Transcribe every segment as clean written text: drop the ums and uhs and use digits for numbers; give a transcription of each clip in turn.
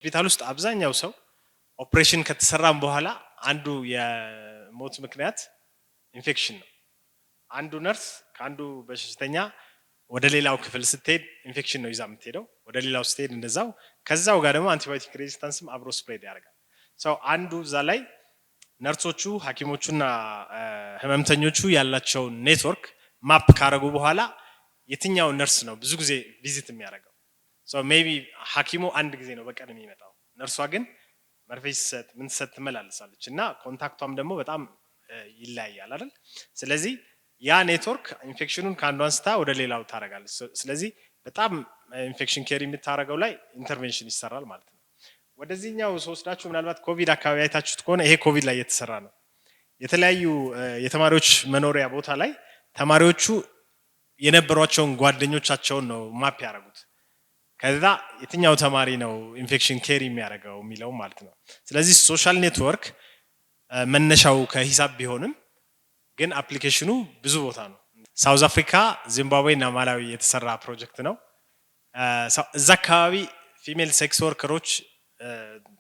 ሆስፒታል ውስጥ አብዛኛው ሰው ኦፕሬሽን ከተሰራም በኋላ አንዱ የሞት ምክንያት ኢንፌክሽን ነው። አንዱ ነርስ ከአንዱ በሽተኛ ወደ ሌላው ክፍል ስትሄድ ኢንፌክሽን ነው ይዛ የምትሄደው። ወደ ሌላው ስትሄድ እንደዛው። ከዛው ጋር ደግሞ antibiotic resistance ም አብሮ spread ያደርጋል። So አንዱ እዛ ላይ ነርሶቹ፣ ሐኪሞቹና ህመምተኞቹ ያላቸውን network map ካረጉ በኋላ የትኛው ነርስ ነው ብዙ ጊዜ visit የሚያደርገው? Maybe ሐኪሙ አንድ ጊዜ ነው በቀን የሚመጣው፣ ነርሷ ግን መርፌ ሲሰጥ ምን ሲሰጥ ትመላለሳለች እና contact ቷም ደግሞ በጣም ይለያያል አይደል? ስለዚህ ያ network infection ኑን ከአንዱ አንስታ ወደ ሌላው ታደርጋለች። ስለዚህ በጣም infection carry የምታደርገው ላይ intervention ይሰራል ማለት ነው። ወደዚህኛው ስወስዳችሁ ምናልባት ኮቪድ አካባቢ አይታችሁት ከሆነ ይሄ ኮቪድ ላይ የተሰራ ነው። የተለያዩ የተማሪዎች መኖሪያ ቦታ ላይ ተማሪዎቹ የነበሯቸውን ጓደኞቻቸውን ነው map ያደረጉት። ከዛ የትኛው ተማሪ ነው infection carry የሚያደርገው የሚለው ማለት ነው። ስለዚህ social network መነሻው ከሂሳብ ቢሆንም ግን application ኑ ብዙ ቦታ ነው። South Africa፣ ዚምባብዌ እና ማላዊ የተሰራ ፕሮጀክት ነው። እዛ አካባቢ female sex worker ኦች፣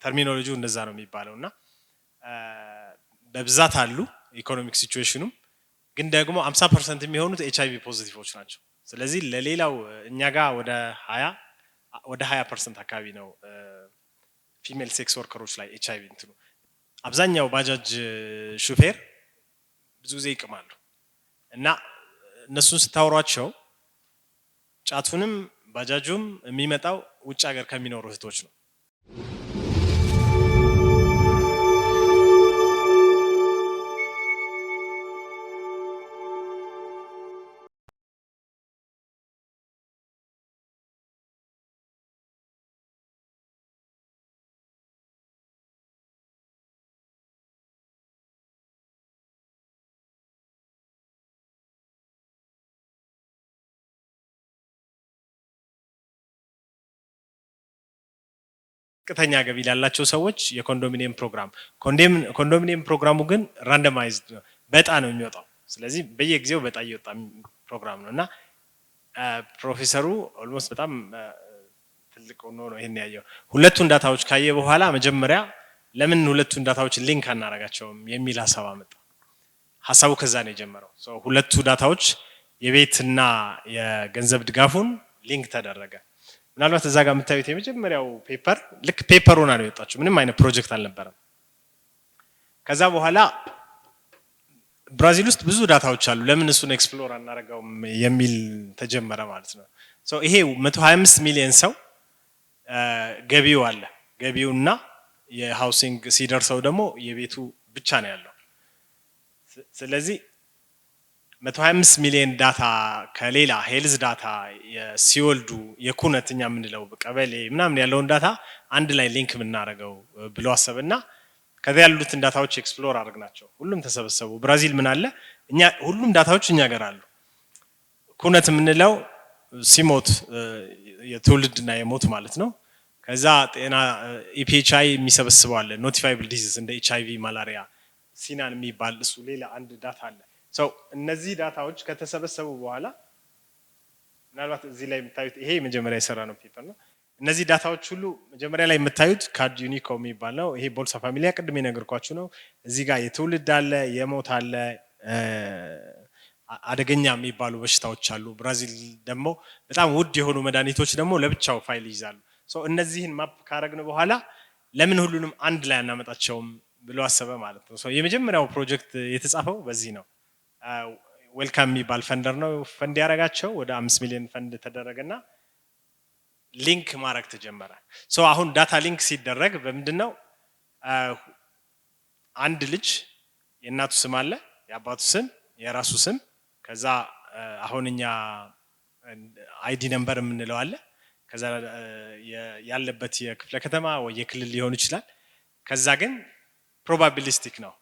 terminology ው እንደዛ ነው የሚባለው፣ እና በብዛት አሉ። Economic situation ኑም ግን ደግሞ 50% የሚሆኑት HIV positive ኦች ናቸው። ስለዚህ ለሌላው እኛ ጋር ወደ 20% አካባቢ ነው female sex worker ኦች ላይ ኤች አይቪ እንትኑ። አብዛኛው ባጃጅ ሹፌር ብዙ ጊዜ ይቅማሉ እና እነሱን ስታወሯቸው ጫቱንም ባጃጁም የሚመጣው ውጭ ሀገር ከሚኖሩ እህቶች ነው። ዝቅተኛ ገቢ ላላቸው ሰዎች የኮንዶሚኒየም ፕሮግራም፣ ኮንዶሚኒየም ፕሮግራሙ ግን randomized ነው፣ በጣ ነው የሚወጣው። ስለዚህ በየጊዜው በጣ እየወጣ ፕሮግራም ነው እና ፕሮፌሰሩ almost በጣም ትልቅ ሆኖ ነው ይሄን ያየው። ሁለቱን data ዎች ካየ በኋላ መጀመሪያ ለምን ሁለቱን data ዎች link አናረጋቸውም የሚል ሀሳብ አመጣ። ሀሳቡ ከዛ ነው የጀመረው። ሁለቱ data ዎች የቤትና የገንዘብ ድጋፉን link ተደረገ። ምናልባት እዛ ጋር የምታዩት የመጀመሪያው paper ልክ paper ሆና ነው የወጣችው። ምንም አይነት ፕሮጀክት አልነበረም። ከዛ በኋላ ብራዚል ውስጥ ብዙ data ዎች አሉ፣ ለምን እሱን explore አናደርገውም የሚል ተጀመረ ማለት ነው። ይሄ 125 ሚሊዮን ሰው ገቢው አለ። ገቢውና የ housing ሲደርሰው ደግሞ የቤቱ ብቻ ነው ያለው። ስለዚህ 125 ሚሊዮን data ከሌላ health data፣ ሲወልዱ የኩነት እኛ የምንለው ቀበሌ ምናምን ያለውን data አንድ ላይ link የምናደርገው ብሎ አሰብና ከዚያ ያሉትን data ዎች explore አድርግናቸው። ሁሉም ተሰበሰቡ። ብራዚል ምን አለ፣ እኛ ሁሉም data ዎች እኛ ጋር አሉ። ኩነት የምንለው ሲሞት የትውልድና የሞት ማለት ነው። ከዛ ጤና EPHI የሚሰበስበው አለ። Notifiable disease እንደ HIV፣ malaria፣ SINAN የሚባል እሱ ሌላ አንድ data አለ። So እነዚህ data ዎች ከተሰበሰቡ በኋላ ምናልባት እዚህ ላይ የምታዩት ይሄ መጀመሪያ የሰራነው paper ነው። እነዚህ data ዎች ሁሉ መጀመሪያ ላይ የምታዩት CadÚnico የሚባል ነው። ይሄ Bolsa Família ቅድም የነገርኳችሁ ነው። እዚህ ጋር የትውልድ አለ፣ የሞት አለ፣ አደገኛ የሚባሉ በሽታዎች አሉ። ብራዚል ደግሞ በጣም ውድ የሆኑ መድኃኒቶች ደግሞ ለብቻው ፋይል ይይዛሉ። እነዚህን map ካረግን በኋላ ለምን ሁሉንም አንድ ላይ አናመጣቸውም ብሎ አሰበ ማለት ነው። የመጀመሪያው ፕሮጀክት የተጻፈው በዚህ ነው። Wellcome የሚባል funder ነው ፈንድ ያደረጋቸው። ወደ 5 ሚሊዮን ፈንድ ተደረገና link ማድረግ ተጀመረ። So አሁን data link ሲደረግ በምንድን ነው? አንድ ልጅ የእናቱ ስም አለ፣ የአባቱ ስም፣ የራሱ ስም፣ ከዛ አሁን እኛ ID number የምንለው አለ። ከዛ ያለበት የክፍለ ከተማ ወይ የክልል ሊሆን ይችላል። ከዛ ግን probabilistic ነው።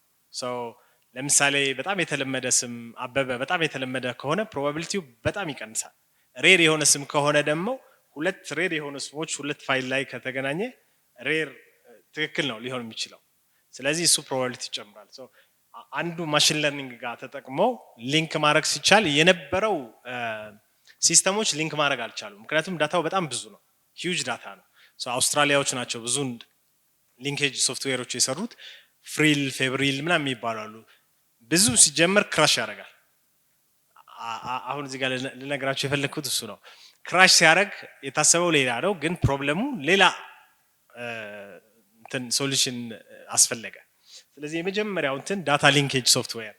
ለምሳሌ በጣም የተለመደ ስም አበበ በጣም የተለመደ ከሆነ probability ው በጣም ይቀንሳል። Rare የሆነ ስም ከሆነ ደግሞ ሁለት rare የሆኑ ስሞች ሁለት ፋይል ላይ ከተገናኘ rare ትክክል ነው ሊሆን የሚችለው። ስለዚህ እሱ probability ይጨምራል። አንዱ machine learning ጋር ተጠቅሞ link ማድረግ ሲቻል የነበረው system ኦች link ማድረግ አልቻሉም። ምክንያቱም data ው በጣም ብዙ ነው፣ huge data ነው። አውስትራሊያዎች ናቸው ብዙን linkage software ኦች የሰሩት። FRIL፣ Febril ምናምን የሚባሉ አሉ። ብዙ ሲጀመር crash ያደርጋል። አሁን እዚህ ጋር ልነግራችሁ የፈለግኩት እሱ ነው። Crash ሲያደርግ የታሰበው ሌላ ነው፣ ግን problem ኡ ሌላ እንትን solution አስፈለገ። ስለዚህ የመጀመሪያው እንትን data linkage software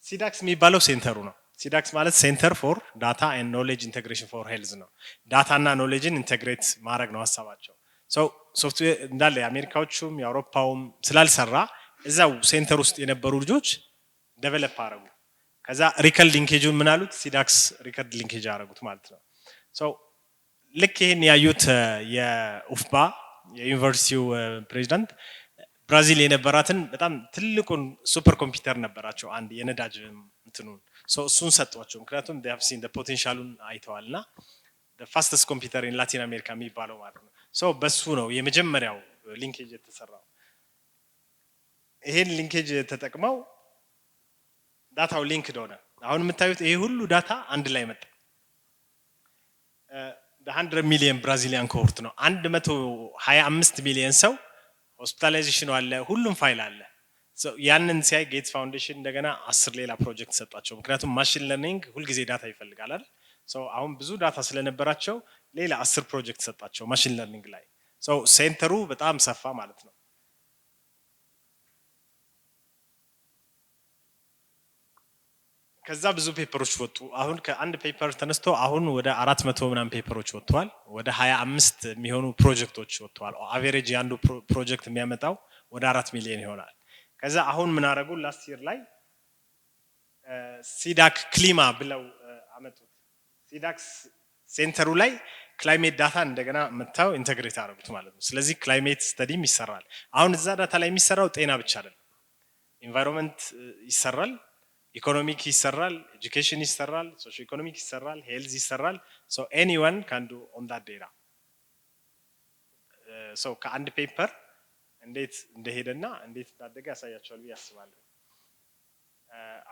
CIDACS የሚባለው center ኡ ነው። CIDACS ማለት Center for Data and Knowledge Integration for Health ነው። Data እና knowledge ን integrate ማድረግ ነው ሀሳባቸው። So software እንዳለ የአሜሪካዎቹም የአውሮፓውም ስላልሰራ እዛው center ውስጥ የነበሩ ልጆች develop አደረጉ። ከዛ record linkage ኡን ምን አሉት? CIDACS record linkage አደረጉት ማለት ነው። So ልክ ይህን ያዩት የ UFBA የዩኒቨርሲቲው ፕሬዚዳንት ብራዚል የነበራትን በጣም ትልቁን super computer ነበራቸው፣ አንድ የነዳጅ እንትኑን እሱን ሰጧቸው። ምክንያቱም seen potential ኡን አይተዋል እና fastest computer in Latin America የሚባለው ማለት ነው። So በሱ ነው የመጀመሪያው linkage የተሰራው። ይሄን linkage ተጠቅመው data ው linked ሆነ። አሁን የምታዩት ይሄ ሁሉ data አንድ ላይ መጣ። 100 million Brazilian cohort ነው። 125 ሚሊየን ሰው hospitalization ኑ አለ፣ ሁሉም ፋይል አለ። ያንን ሲያይ Gates Foundation እንደገና 10 ሌላ ፕሮጀክት ሰጣቸው። ምክንያቱም machine learning ሁልጊዜ data ይፈልጋል አይደል? አሁን ብዙ data ስለነበራቸው ሌላ 10 ፕሮጀክት ሰጣቸው machine learning ላይ። Center ኡ በጣም ሰፋ ማለት ነው። ከዛ ብዙ paper ኦች ወጡ። አሁን ከአንድ paper ተነስቶ አሁን ወደ 400 ምናምን paper ኦች ወጥተዋል። ወደ 25 የሚሆኑ ፕሮጀክቶች ወጥተዋል። Average የአንዱ ፕሮጀክት የሚያመጣው ወደ 4 ሚሊዮን ይሆናል። ከዛ አሁን ምን አደረጉ? Last year ላይ CIDAC Clima ብለው አመጡት። CIDACS center ኡ ላይ climate data እንደገና መጥተው integrate አደረጉት ማለት ነው። ስለዚህ climate study ም ይሰራል። አሁን እዛ data ላይ የሚሰራው ጤና ብቻ አይደለም። Environment ይሰራል፣ economic ይሰራል፣ education ይሰራል፣ socio economic ይሰራል፣ health ይሰራል። So anyone can do on that data። So ከአንድ paper እንዴት እንደሄደና እንዴት እንዳደገ ያሳያቸዋል ብዬ አስባለሁ።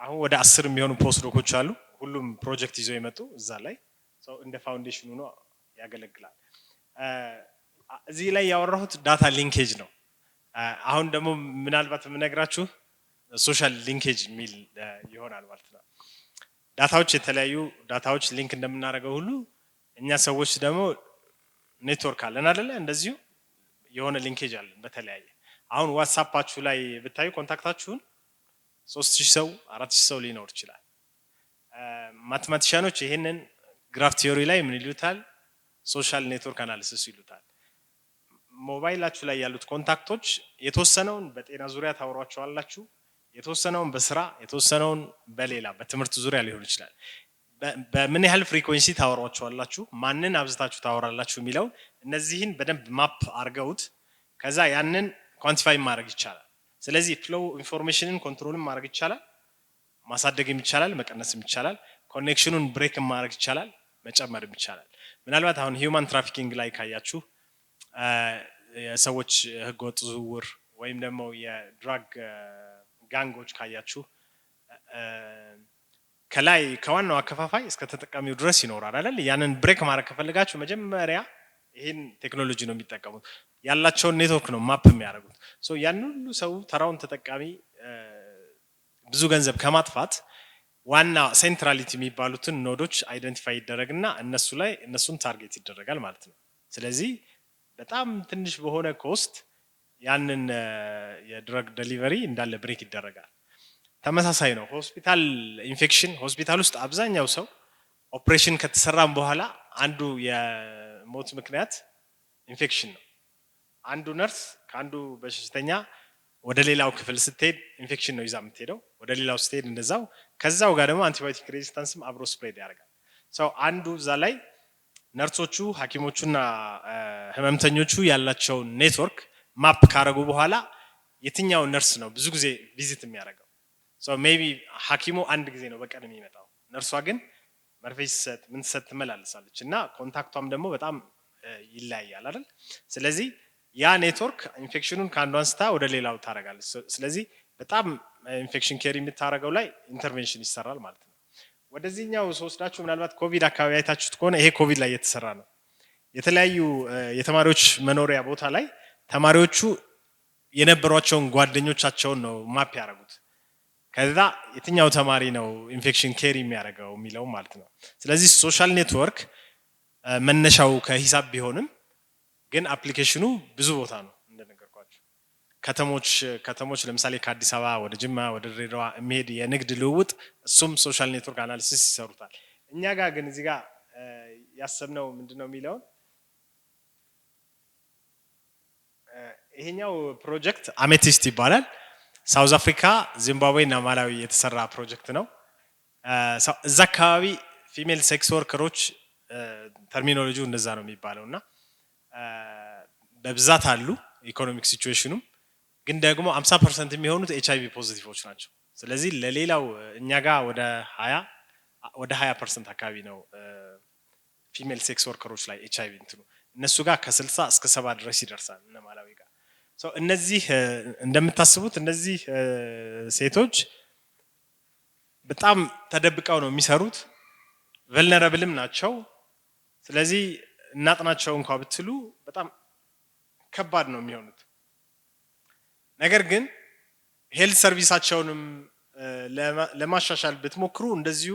አሁን ወደ 10 የሚሆኑ postdoc ኦች አሉ። ሁሉም ፕሮጀክት ይዘው የመጡ እዛ ላይ እንደ foundation ሆኖ ያገለግላል። እዚህ ላይ ያወራሁት data linkage ነው። አሁን ደግሞ ምናልባት የምነግራችሁ social linkage የሚል ይሆናል ማለት ነው። Data ዎች የተለያዩ data ዎች link እንደምናደርገው ሁሉ እኛ ሰዎች ደግሞ ኔትወርክ አለን አይደለ? እንደዚሁ የሆነ linkage አለን በተለያየ። አሁን WhatsApp ኣችሁ ላይ ብታዩ contact ኣችሁን 3000 ሰው፣ 4000 ሰው ሊኖር ይችላል። Mathematician ኦች ይሄንን graph theory ላይ ምን ይሉታል? Social network analysis ይሉታል። ሞባይላችሁ ላይ ያሉት contact ኦች የተወሰነውን በጤና ዙሪያ ታወሯቸዋላችሁ፣ የተወሰነውን በስራ፣ የተወሰነውን በሌላ በትምህርት ዙሪያ ሊሆን ይችላል። በምን ያህል frequency ታወሯቸዋላችሁ፣ ማንን አብዝታችሁ ታወራላችሁ የሚለው እነዚህን በደንብ map አድርገውት ከዛ ያንን quantify ማድረግ ይቻላል። ስለዚህ flow information ን control ን ማድረግ ይቻላል፣ ማሳደግም ይቻላል፣ መቀነስም ይቻላል። Connection ኑን break ማድረግ ይቻላል፣ መጨመርም ይቻላል። ምናልባት አሁን human trafficking ላይ ካያችሁ፣ የሰዎች ህገወጥ ዝውውር ወይም ደግሞ የ drug gang ኦች ካያችሁ ከላይ ከዋናው አከፋፋይ እስከ ተጠቃሚው ድረስ ይኖራል አይደል? ያንን break ማድረግ ከፈለጋችሁ መጀመሪያ ይህን ቴክኖሎጂ ነው የሚጠቀሙት። ያላቸውን ኔትወርክ ነው map የሚያደርጉት። So ያን ሁሉ ሰው ተራውን ተጠቃሚ ብዙ ገንዘብ ከማጥፋት ዋና centrality የሚባሉትን node ኦች identify ይደረግና እነሱ ላይ እነሱን target ይደረጋል ማለት ነው። ስለዚህ በጣም ትንሽ በሆነ cost ያንን የ drug delivery እንዳለ break ይደረጋል። ተመሳሳይ ነው። Hospital infection፣ ሆስፒታል ውስጥ አብዛኛው ሰው ኦፕሬሽን ከተሰራም በኋላ አንዱ የሞት ምክንያት ኢንፌክሽን ነው። አንዱ ነርስ ከአንዱ በሽተኛ ወደ ሌላው ክፍል ስትሄድ ኢንፌክሽን ነው ይዛ የምትሄደው። ወደ ሌላው ስትሄድ እንደዛው። ከዛው ጋር ደግሞ antibiotic resistance ም አብሮ spread ያደርጋል። So አንዱ እዛ ላይ ነርሶቹ፣ ሐኪሞቹና ህመምተኞቹ ያላቸውን network map ካረጉ በኋላ የትኛው ነርስ ነው ብዙ ጊዜ visit የሚያደርገው? Maybe ሐኪሙ አንድ ጊዜ ነው በቀን የሚመጣው። ነርሷ ግን መርፌ ሲሰጥ ምን ሲሰጥ ትመላለሳለች እና contact ቷም ደግሞ በጣም ይለያያል አይደል? ስለዚህ ያ network infection ኑን ከአንዱ አንስታ ወደ ሌላው ታደርጋለች። ስለዚህ በጣም infection carry የምታደርገው ላይ intervention ይሰራል ማለት ነው። ወደዚህኛው ስወስዳችሁ ምናልባት ኮቪድ አካባቢ አይታችሁት ከሆነ ይሄ ኮቪድ ላይ የተሰራ ነው። የተለያዩ የተማሪዎች መኖሪያ ቦታ ላይ ተማሪዎቹ የነበሯቸውን ጓደኞቻቸውን ነው map ያደረጉት። ከዛ የትኛው ተማሪ ነው infection carry የሚያደርገው የሚለው ማለት ነው። ስለዚህ social network መነሻው ከሂሳብ ቢሆንም ግን application ኑ ብዙ ቦታ ነው እንደነገርኳችሁ። ከተሞች ለምሳሌ ከአዲስ አበባ ወደ ጅማ፣ ወደ ድሬዳዋ የሚሄድ የንግድ ልውውጥ፣ እሱም social network analysis ይሰሩታል። እኛ ጋር ግን እዚህ ጋር ያሰብነው ምንድን ነው የሚለውን፣ ይሄኛው ፕሮጀክት Amethyst ይባላል። South Africa፣ ዚምባብዌ እና ማላዊ የተሰራ ፕሮጀክት ነው። እዛ አካባቢ female sex worker ኦች፣ terminology ው እንደዛ ነው የሚባለው፣ እና በብዛት አሉ። Economic situation ኑም ግን ደግሞ 50% የሚሆኑት HIV positive ኦች ናቸው። ስለዚህ ለሌላው እኛ ጋር ወደ 20% አካባቢ ነው female sex worker ኦች ላይ ኤች አይቪ እንትኑ፣ እነሱ ጋር ከ60 እስከ 70 ድረስ ይደርሳል እነ ማላዊ ጋር። እነዚህ እንደምታስቡት እነዚህ ሴቶች በጣም ተደብቀው ነው የሚሰሩት፣ vulnerable ም ናቸው። ስለዚህ እናጥናቸው እንኳ ብትሉ በጣም ከባድ ነው የሚሆኑት። ነገር ግን health service ኣቸውንም ለማሻሻል ብትሞክሩ እንደዚሁ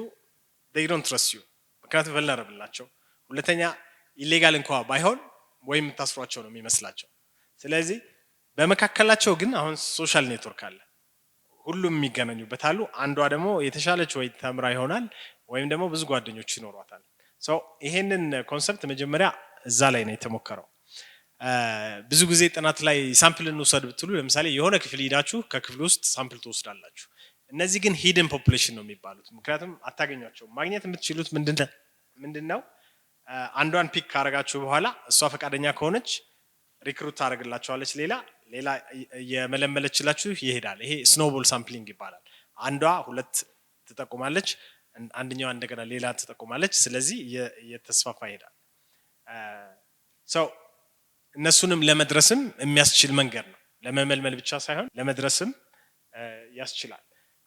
they don't trust you፣ ምክንያቱም vulnerable ናቸው። ሁለተኛ illegal እንኳ ባይሆን ወይም የምታስሯቸው ነው የሚመስላቸው። ስለዚህ በመካከላቸው ግን አሁን social network አለ፣ ሁሉም የሚገናኙበት አሉ። አንዷ ደግሞ የተሻለች ወይ ተምራ ይሆናል ወይም ደግሞ ብዙ ጓደኞች ይኖሯታል። So ይሄንን concept መጀመሪያ እዛ ላይ ነው የተሞከረው። ብዙ ጊዜ ጥናት ላይ sample እንውሰድ ብትሉ ለምሳሌ የሆነ ክፍል ሂዳችሁ ከክፍል ውስጥ sample ትወስዳላችሁ። እነዚህ ግን hidden population ነው የሚባሉት፣ ምክንያቱም አታገኟቸውም። ማግኘት የምትችሉት ምንድን ነው? አንዷን pick ካረጋችሁ በኋላ እሷ ፈቃደኛ ከሆነች recruit ታደርግላችኋለች። ሌላ ሌላ እየመለመለችላችሁ ይሄዳል። ይሄ snowball sampling ይባላል። አንዷ ሁለት ትጠቁማለች፣ አንደኛዋ እንደገና ሌላ ትጠቁማለች። ስለዚህ እየተስፋፋ ይሄዳል። So እነሱንም ለመድረስም የሚያስችል መንገድ ነው። ለመመልመል ብቻ ሳይሆን ለመድረስም ያስችላል።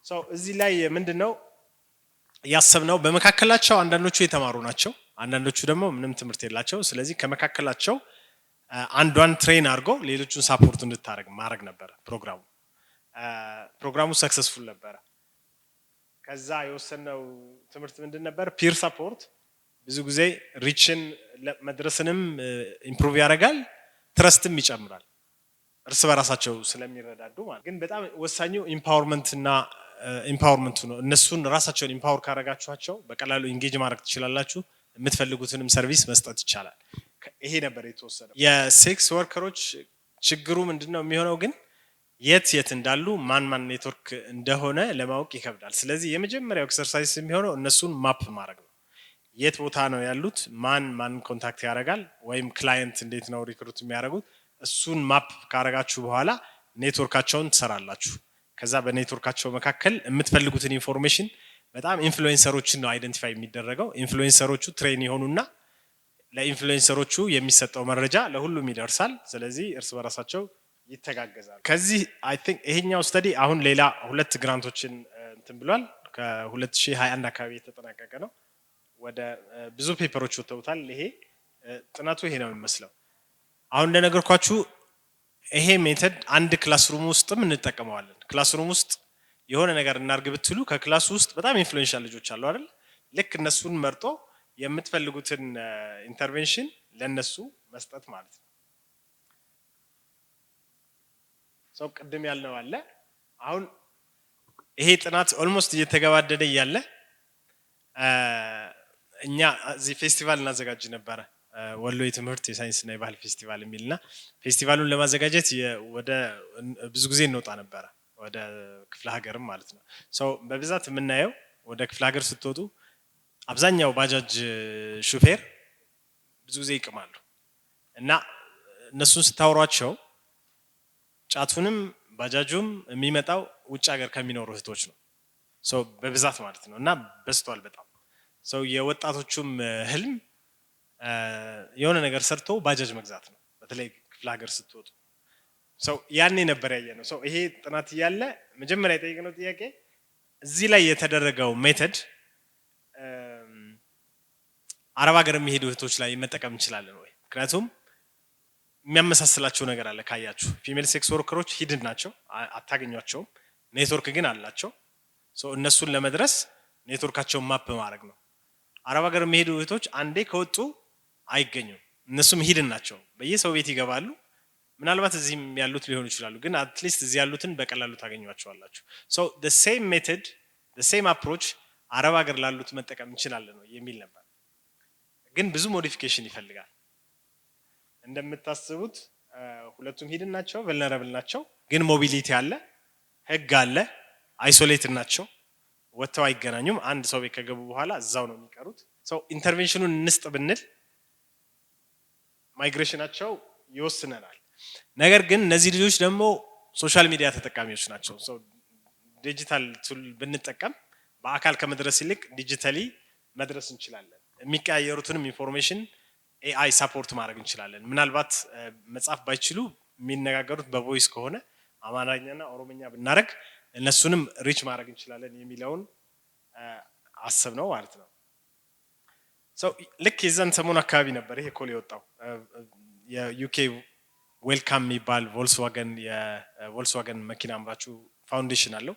So እዚህ ላይ ምንድን ነው ያሰብነው? በመካከላቸው አንዳንዶቹ የተማሩ ናቸው፣ አንዳንዶቹ ደግሞ ምንም ትምህርት የላቸው። ስለዚህ ከመካከላቸው አንዷን train አድርጎ ሌሎቹን support እንድታደርግ ማድረግ ነበረ ፕሮግራሙ። ፕሮግራሙ successful ነበረ። ከዛ የወሰድነው ትምህርት ምንድን ነበር? Peer support ብዙ ጊዜ reach ን መድረስንም improve ያደርጋል፣ trust ም ይጨምራል፣ እርስ በራሳቸው ስለሚረዳዱ ማለት። ግን በጣም ወሳኙ empowerment እና empowerment ኡ ነው። እነሱን ራሳቸውን empower ካደረጋችኋቸው በቀላሉ engage ማድረግ ትችላላችሁ። የምትፈልጉትንም service መስጠት ይቻላል። ይሄ ነበር የተወሰደው። የ sex worker ኦች ችግሩ ምንድን ነው የሚሆነው ግን የት የት እንዳሉ፣ ማን ማን ኔትወርክ እንደሆነ ለማወቅ ይከብዳል። ስለዚህ የመጀመሪያው exercise የሚሆነው እነሱን map ማድረግ ነው። የት ቦታ ነው ያሉት፣ ማን ማን contact ያደርጋል፣ ወይም client እንዴት ነው recruit የሚያደርጉት፣ እሱን map ካረጋችሁ በኋላ ኔትወርካቸውን ትሰራላችሁ። ከዛ በኔትወርካቸው መካከል የምትፈልጉትን information፣ በጣም influencer ኦችን ነው identify የሚደረገው። Influencer ኦቹ train ይሆኑና ለ influencer ኦቹ የሚሰጠው መረጃ ለሁሉም ይደርሳል። ስለዚህ እርስ በራሳቸው ይተጋገዛሉ። ከዚህ I think ይሄኛው study አሁን ሌላ ሁለት grant ኦችን እንትን ብሏል። ከ2021 አካባቢ የተጠናቀቀ ነው። ወደ ብዙ paper ኦች ወጥተውታል። ይሄ ጥናቱ ይሄ ነው የሚመስለው። አሁን እንደነገርኳችሁ ይሄ method አንድ classroom ውስጥም እንጠቀመዋለን። Classroom ውስጥ የሆነ ነገር እናርግ ብትሉ ከ class ውስጥ በጣም influential ልጆች አሉ አይደል? ልክ እነሱን መርጦ የምትፈልጉትን intervention ለነሱ መስጠት ማለት ነው። So ቅድም ያልነው አለ። አሁን ይሄ ጥናት almost እየተገባደደ እያለ እኛ እዚህ ፌስቲቫል እናዘጋጅ ነበረ፣ ወሎ የትምህርት የሳይንስና የባህል ፌስቲቫል የሚልና ፌስቲቫሉን ለማዘጋጀት ወደ ብዙ ጊዜ እንወጣ ነበረ፣ ወደ ክፍለ ሀገርም ማለት ነው። So በብዛት የምናየው ወደ ክፍለ ሀገር ስትወጡ አብዛኛው ባጃጅ ሹፌር ብዙ ጊዜ ይቅማሉ እና እነሱን ስታወሯቸው ጫቱንም ባጃጁም የሚመጣው ውጭ ሀገር ከሚኖሩ እህቶች ነው፣ so በብዛት ማለት ነው፣ እና በዝቷል በጣም። So የወጣቶቹም ህልም የሆነ ነገር ሰርቶ ባጃጅ መግዛት ነው፣ በተለይ ክፍለ ሀገር ስትወጡ። So ያኔ ነበር ያየነው። So ይሄ ጥናት እያለ መጀመሪያ የጠየቅነው ጥያቄ እዚህ ላይ የተደረገው method አረብ ሀገር የሚሄዱ እህቶች ላይ መጠቀም እንችላለን ወይ? ምክንያቱም የሚያመሳስላቸው ነገር አለ። ካያችሁ female sex worker ኦች hidden ናቸው፣ አታገኟቸውም። ኔትወርክ ግን አላቸው። እነሱን ለመድረስ network ኣቸውን map ማድረግ ነው። አረብ ሀገር የሚሄዱ እህቶች አንዴ ከወጡ አይገኙም። እነሱም hidden ናቸው። በየሰው ቤት ይገባሉ። ምናልባት እዚህም ያሉት ሊሆኑ ይችላሉ፣ ግን at least እዚህ ያሉትን በቀላሉ ታገኟቸዋላችሁ። So same method, same approach አረብ ሀገር ላሉት መጠቀም እንችላለን ወይ የሚል ነበር። ግን ብዙ modification ይፈልጋል። እንደምታስቡት ሁለቱም hidden ናቸው፣ vulnerable ናቸው። ግን mobility አለ፣ ህግ አለ፣ isolated ናቸው፣ ወጥተው አይገናኙም። አንድ ሰው ቤት ከገቡ በኋላ እዛው ነው የሚቀሩት። So intervention ኑን እንስጥ ብንል migration ኣቸው ይወስነናል። ነገር ግን እነዚህ ልጆች ደግሞ social media ተጠቃሚዎች ናቸው። Digital tool ብንጠቀም በአካል ከመድረስ ይልቅ digitally መድረስ እንችላለን። የሚቀያየሩትንም information AI support ማድረግ እንችላለን። ምናልባት መጻፍ ባይችሉ የሚነጋገሩት በ voice ከሆነ አማርኛና ኦሮምኛ ብናደርግ እነሱንም reach ማድረግ እንችላለን የሚለውን አስብ ነው ማለት ነው። ልክ የዛን ሰሞን አካባቢ ነበር ይሄ call የወጣው። የ UK Welcome የሚባል ቮልስዋገን፣ የቮልስዋገን መኪና አምራቹ foundation አለው።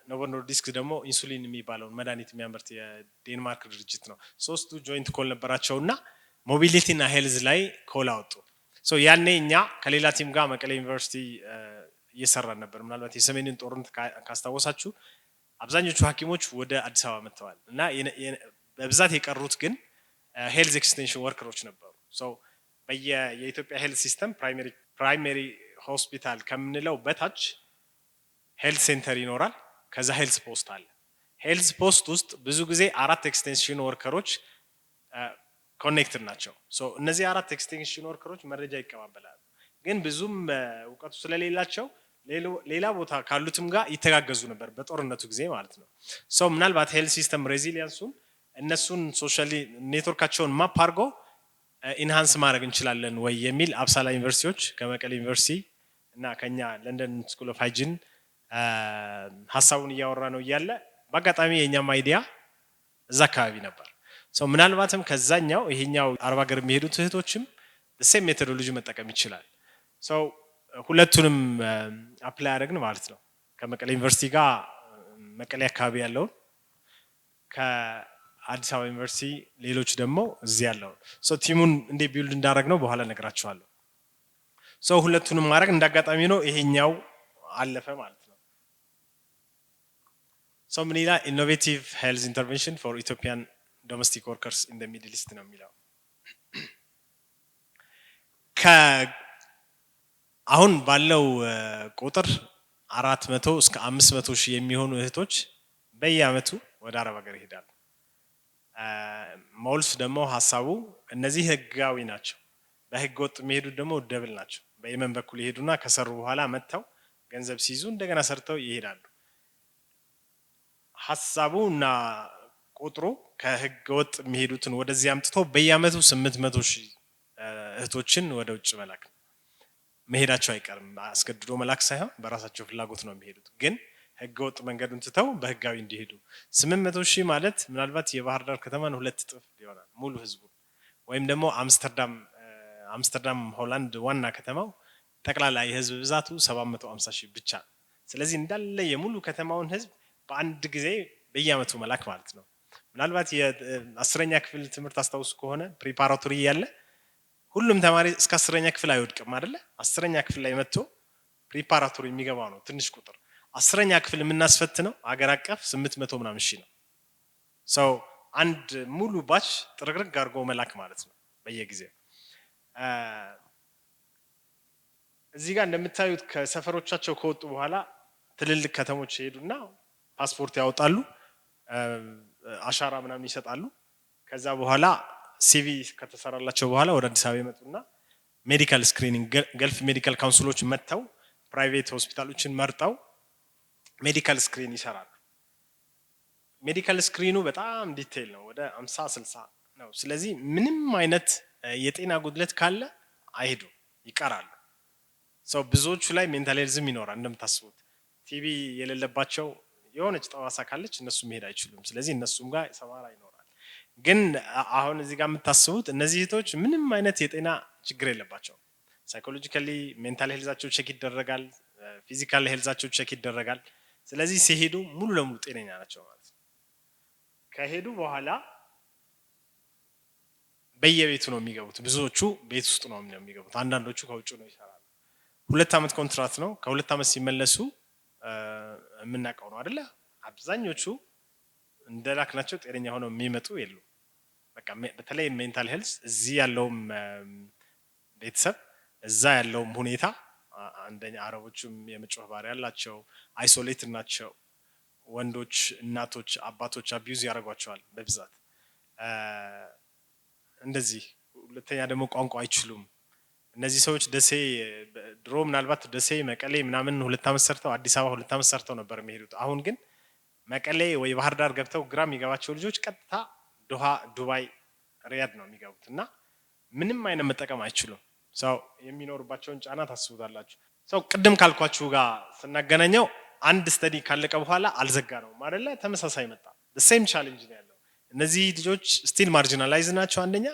Novo Nordisk ደግሞ ኢንሱሊን የሚባለውን መድኃኒት የሚያመርት የዴንማርክ ድርጅት ነው። ሶስቱ joint call ነበራቸው እና mobility እና health ላይ call አወጡ። ያኔ እኛ ከሌላ team ጋር መቀሌ ዩኒቨርሲቲ እየሰራን ነበር። ምናልባት የሰሜንን ጦርነት ካስታወሳችሁ አብዛኞቹ ሐኪሞች ወደ አዲስ አበባ መጥተዋል እና በብዛት የቀሩት ግን health extension worker ኦች ነበሩ። የኢትዮጵያ health system primary hospital ከምንለው በታች health center ይኖራል። ከዛ health post አለ። Health post ውስጥ ብዙ ጊዜ አራት extension worker ኦች connected ናቸው። እነዚህ አራት extension worker ኦች መረጃ ይቀባበላሉ። ግን ብዙም እውቀቱ ስለሌላቸው ሌላ ቦታ ካሉትም ጋር ይተጋገዙ ነበር፣ በጦርነቱ ጊዜ ማለት ነው። So ምናልባት health system resilience ኡን እነሱን socially network ኣቸውን map አድርጎ enhance ማድረግ እንችላለን ወይ የሚል አፕሳላ ዩኒቨርሲቲዎች ከመቀሌ ዩኒቨርሲቲ እና ከኛ London School of Hygiene ሀሳቡን እያወራ ነው እያለ በአጋጣሚ የእኛም idea እዛ አካባቢ ነበር። So ምናልባትም ከዛኛው ይሄኛው አረብ ሀገር የሚሄዱት እህቶችም same methodology መጠቀም ይችላል። So ሁለቱንም apply ያደረግን ማለት ነው። ከመቀሌ ዩኒቨርሲቲ ጋር መቀሌ አካባቢ ያለውን፣ ከአዲስ አበባ ዩኒቨርሲቲ ሌሎች ደግሞ እዚህ ያለውን። Team ኡን እንዴት build እንዳደረግነው በኋላ እነግራችኋለሁ። So ሁለቱንም ማድረግ እንዳጋጣሚ ነው ይሄኛው አለፈ ማለት ነው። So ምን ይላል? "Innovative health intervention for Ethiopian domestic workers in the Middle East" ነው የሚለው። አሁን ባለው ቁጥር 400 እስከ 500 ሺህ የሚሆኑ እህቶች በየአመቱ ወደ አረብ ሀገር ይሄዳሉ። ሞልስ ደግሞ ሀሳቡ እነዚህ ህጋዊ ናቸው። በህገ ወጥ የሚሄዱት ደግሞ double ናቸው። በየመን በኩል ይሄዱና ከሰሩ በኋላ መጥተው ገንዘብ ሲይዙ እንደገና ሰርተው ይሄዳሉ። ሀሳቡ እና ቁጥሩ ከህገ ወጥ የሚሄዱትን ወደዚህ አምጥቶ በየአመቱ 800,000 እህቶችን ወደ ውጭ መላክ ነው። መሄዳቸው አይቀርም። አስገድዶ መላክ ሳይሆን በራሳቸው ፍላጎት ነው የሚሄዱት። ግን ህገ ወጥ መንገዱን ትተው በህጋዊ እንዲሄዱ። 800,000 ማለት ምናልባት የባህር ዳር ከተማን 2 እጥፍ ይሆናል ሙሉ ህዝቡ፣ ወይም ደግሞ አምስተርዳም፣ አምስተርዳም ሆላንድ ዋና ከተማው ጠቅላላ የህዝብ ብዛቱ 750,000 ብቻ ነው። ስለዚህ እንዳለ የሙሉ ከተማውን ህዝብ በአንድ ጊዜ በየአመቱ መላክ ማለት ነው። ምናልባት የ10ኛ ክፍል ትምህርት አስታውሱ ከሆነ preparatory እያለ ሁሉም ተማሪ እስከ 10ኛ ክፍል አይወድቅም አይደለ? 10ኛ ክፍል ላይ መጥቶ preparatory የሚገባው ነው ትንሽ ቁጥር። 10ኛ ክፍል የምናስፈትነው አገር አቀፍ 800 ምናምን ሺህ ነው። So አንድ ሙሉ batch ጥርግርግ አድርጎ መላክ ማለት ነው በየጊዜው። እዚህ ጋር እንደምታዩት ከሰፈሮቻቸው ከወጡ በኋላ ትልልቅ ከተሞች ይሄዱና ፓስፖርት ያወጣሉ፣ አሻራ ምናምን ይሰጣሉ። ከዛ በኋላ CV ከተሰራላቸው በኋላ ወደ አዲስ አበባ ይመጡና medical screening Gulf Medical Council ኦች መጥተው private ሆስፒታሎችን መርጠው medical screen ይሰራሉ። Medical screen ኑ በጣም detail ነው፣ ወደ 50 60 ነው። ስለዚህ ምንም አይነት የጤና ጉድለት ካለ አይሄዱም፣ ይቀራሉ። So ብዙዎቹ ላይ mental health ም ይኖራል። እንደምታስቡት ቲቢ የሌለባቸው የሆነች ጠባሳ ካለች እነሱ መሄድ አይችሉም። ስለዚህ እነሱም ጋር ሰባራ ይኖራል። ግን አሁን እዚህ ጋር የምታስቡት እነዚህ እህቶች ምንም አይነት የጤና ችግር የለባቸውም። Psychologically mental health ኣቸው check ይደረጋል፣ physical health ኣቸው check ይደረጋል። ስለዚህ ሲሄዱ ሙሉ ለሙሉ ጤነኛ ናቸው ማለት ነው። ከሄዱ በኋላ በየቤቱ ነው የሚገቡት። ብዙዎቹ ቤት ውስጥ ነው የሚገቡት፣ አንዳንዶቹ ከውጭ ነው ይሰራሉ። 2 ዓመት ኮንትራት ነው። ከ2 ዓመት ሲመለሱ የምናውቀው ነው አይደለ? አብዛኞቹ እንደላክናቸው ጤነኛ ሆነው የሚመጡ የሉም። በቃ በተለይ mental health እዚህ ያለውም ቤተሰብ እዛ ያለውም ሁኔታ፣ አንደኛ አረቦቹም የመጮህ ባህሪ ያላቸው፣ isolated ናቸው። ወንዶች፣ እናቶች፣ አባቶች abuse ያደርጓቸዋል በብዛት እንደዚህ። ሁለተኛ ደግሞ ቋንቋ አይችሉም። እነዚህ ሰዎች ደሴ ድሮ ምናልባት ደሴ፣ መቀሌ ምናምን 2 ዓመት ሰርተው፣ አዲስ አበባ 2 ዓመት ሰርተው ነበር የሚሄዱት። አሁን ግን መቀሌ ወይ ባህር ዳር ገብተው ግራ የሚገባቸው ልጆች ቀጥታ ዶሃ፣ ዱባይ፣ ሪያድ ነው የሚገቡት እና ምንም አይነት መጠቀም አይችሉም። So የሚኖርባቸውን ጫና ታስቡታላችሁ። So ቅድም ካልኳችሁ ጋር ስናገናኘው አንድ study ካለቀ በኋላ አልዘጋነውም አይደለ? ተመሳሳይ መጣ። Same challenge ነው ያለው። እነዚህ ልጆች still marginalized ናቸው። አንደኛ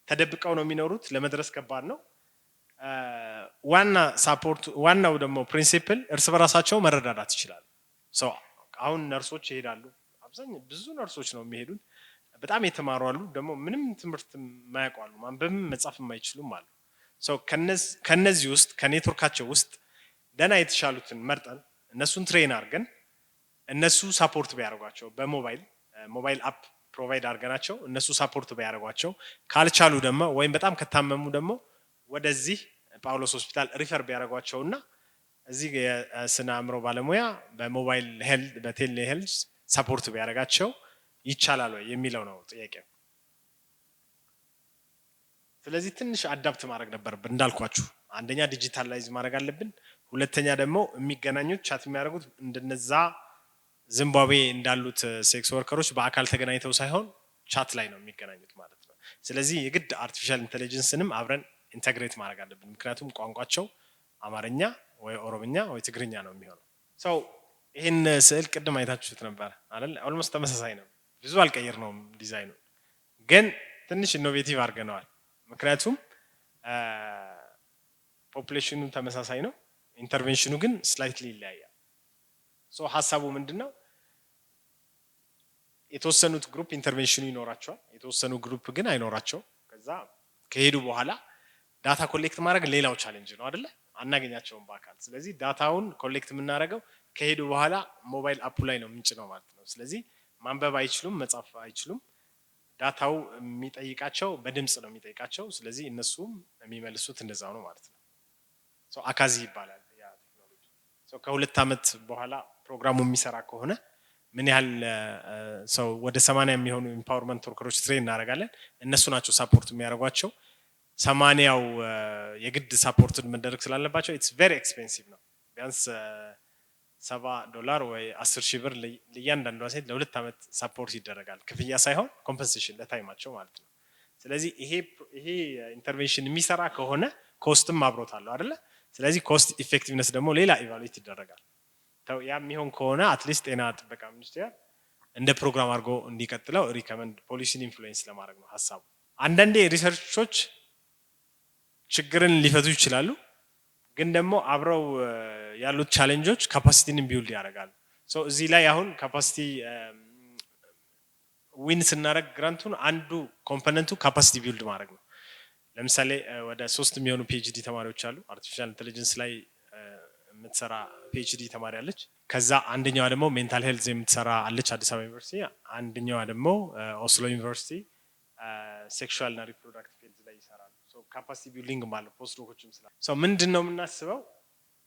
ተደብቀው ነው የሚኖሩት፣ ለመድረስ ከባድ ነው። ዋና support ዋናው ደግሞ principle እርስ በራሳቸው መረዳዳት ይችላሉ። So አሁን ነርሶች ይሄዳሉ። አብዛኛው ብዙ ነርሶች ነው የሚሄዱት። በጣም የተማሩ አሉ፣ ደግሞ ምንም ትምህርት የማያውቁ አሉ፣ ማንበብም መጻፍ የማይችሉም አሉ። ከነዚህ ውስጥ ከኔትወርካቸው ውስጥ ደህና የተሻሉትን መርጠን እነሱን train አድርገን እነሱ support ቢያደርጓቸው በ mobile app provide አድርገናቸው እነሱ support ቢያደርጓቸው፣ ካልቻሉ ደግሞ ወይም በጣም ከታመሙ ደግሞ ወደዚህ ጳውሎስ ሆስፒታል refer ቢያደርጓቸው እና እዚህ የስነ አእምሮ ባለሙያ በ mobile health በ telehealth support ቢያደርጋቸው ይቻላል ወይ የሚለው ነው ጥያቄው። ስለዚህ ትንሽ adapt ማድረግ ነበረብን እንዳልኳችሁ። አንደኛ digitalize ማድረግ አለብን። ሁለተኛ ደግሞ የሚገናኙት chat የሚያደርጉት እንደነዛ ዚምባብዌ እንዳሉት sex worker ኦች በአካል ተገናኝተው ሳይሆን chat ላይ ነው የሚገናኙት ማለት ነው። ስለዚህ የግድ artificial intelligence ንም አብረን integrate ማድረግ አለብን። ምክንያቱም ቋንቋቸው አማርኛ ወይ ኦሮምኛ ወይ ትግርኛ ነው የሚሆነው። So ይህን ስዕል ቅድም አይታችሁት ነበር አይደል? Almost ተመሳሳይ ነው። ብዙ አልቀየርነውም ዲዛይኑ፣ ግን ትንሽ innovative አድርገነዋል። ምክንያቱም population ኑ ተመሳሳይ ነው፣ intervention ኑ ግን slightly ይለያያል። So ሀሳቡ ምንድን ነው? የተወሰኑት group intervention ኑ ይኖራቸዋል፣ የተወሰኑ group ግን አይኖራቸው። ከዛ ከሄዱ በኋላ data collect ማድረግ ሌላው challenge ነው አይደለ? አናገኛቸውም በአካል። ስለዚህ data ውን collect የምናደርገው ከሄዱ በኋላ mobile app ኡ ላይ ነው ምንጭነው ማለት ነው። ስለዚህ ማንበብ አይችሉም፣ መጻፍ አይችሉም። Data ው የሚጠይቃቸው በድምፅ ነው የሚጠይቃቸው። ስለዚህ እነሱም የሚመልሱት እንደዛው ነው ማለት ነው። አካዚ ይባላል ያ ቴክኖሎጂ። ከ2 ዓመት በኋላ ፕሮግራሙ የሚሰራ ከሆነ ምን ያህል ሰው፣ ወደ 80 የሚሆኑ empowerment worker ኦች train እናደርጋለን። እነሱ ናቸው support የሚያደርጓቸው። 80ው የግድ support መደረግ ስላለባቸው it's very expensive ነው። ቢያንስ $70 ወይ 10,000 ብር ለእያንዳንዷ ሴት ለ2 ዓመት support ይደረጋል። ክፍያ ሳይሆን compensation ለ time ኣቸው ማለት ነው። ስለዚህ ይሄ intervention የሚሰራ ከሆነ cost ም አብሮት አለው አይደለ? ስለዚህ cost effectiveness ደግሞ ሌላ evaluate ይደረጋል። ያ የሚሆን ከሆነ at least ጤና ጥበቃ ሚኒስቴር እንደ ፕሮግራም አድርጎ እንዲቀጥለው recommend ፖሊሲን influence ለማድረግ ነው ሀሳቡ። አንዳንዴ research ኦች ችግርን ሊፈቱ ይችላሉ፣ ግን ደግሞ አብረው ያሉት challenge ኦች capacity ን build ያደርጋሉ። እዚህ ላይ አሁን capacity win ስናደርግ grant ኡን አንዱ component ኡ capacity build ማድረግ ነው። ለምሳሌ ወደ ሶስት የሚሆኑ PhD ተማሪዎች አሉ። Artificial intelligence ላይ የምትሰራ PhD ተማሪ አለች። ከዛ አንደኛዋ ደግሞ mental health የምትሰራ አለች አዲስ አበባ ዩኒቨርሲቲ። አንደኛዋ ደግሞ ኦስሎ ዩኒቨርሲቲ sexual እና reproductive health ላይ ይሰራሉ። Capacity building አለ። Postdoc ኦችም ስላሉ ምንድን ነው የምናስበው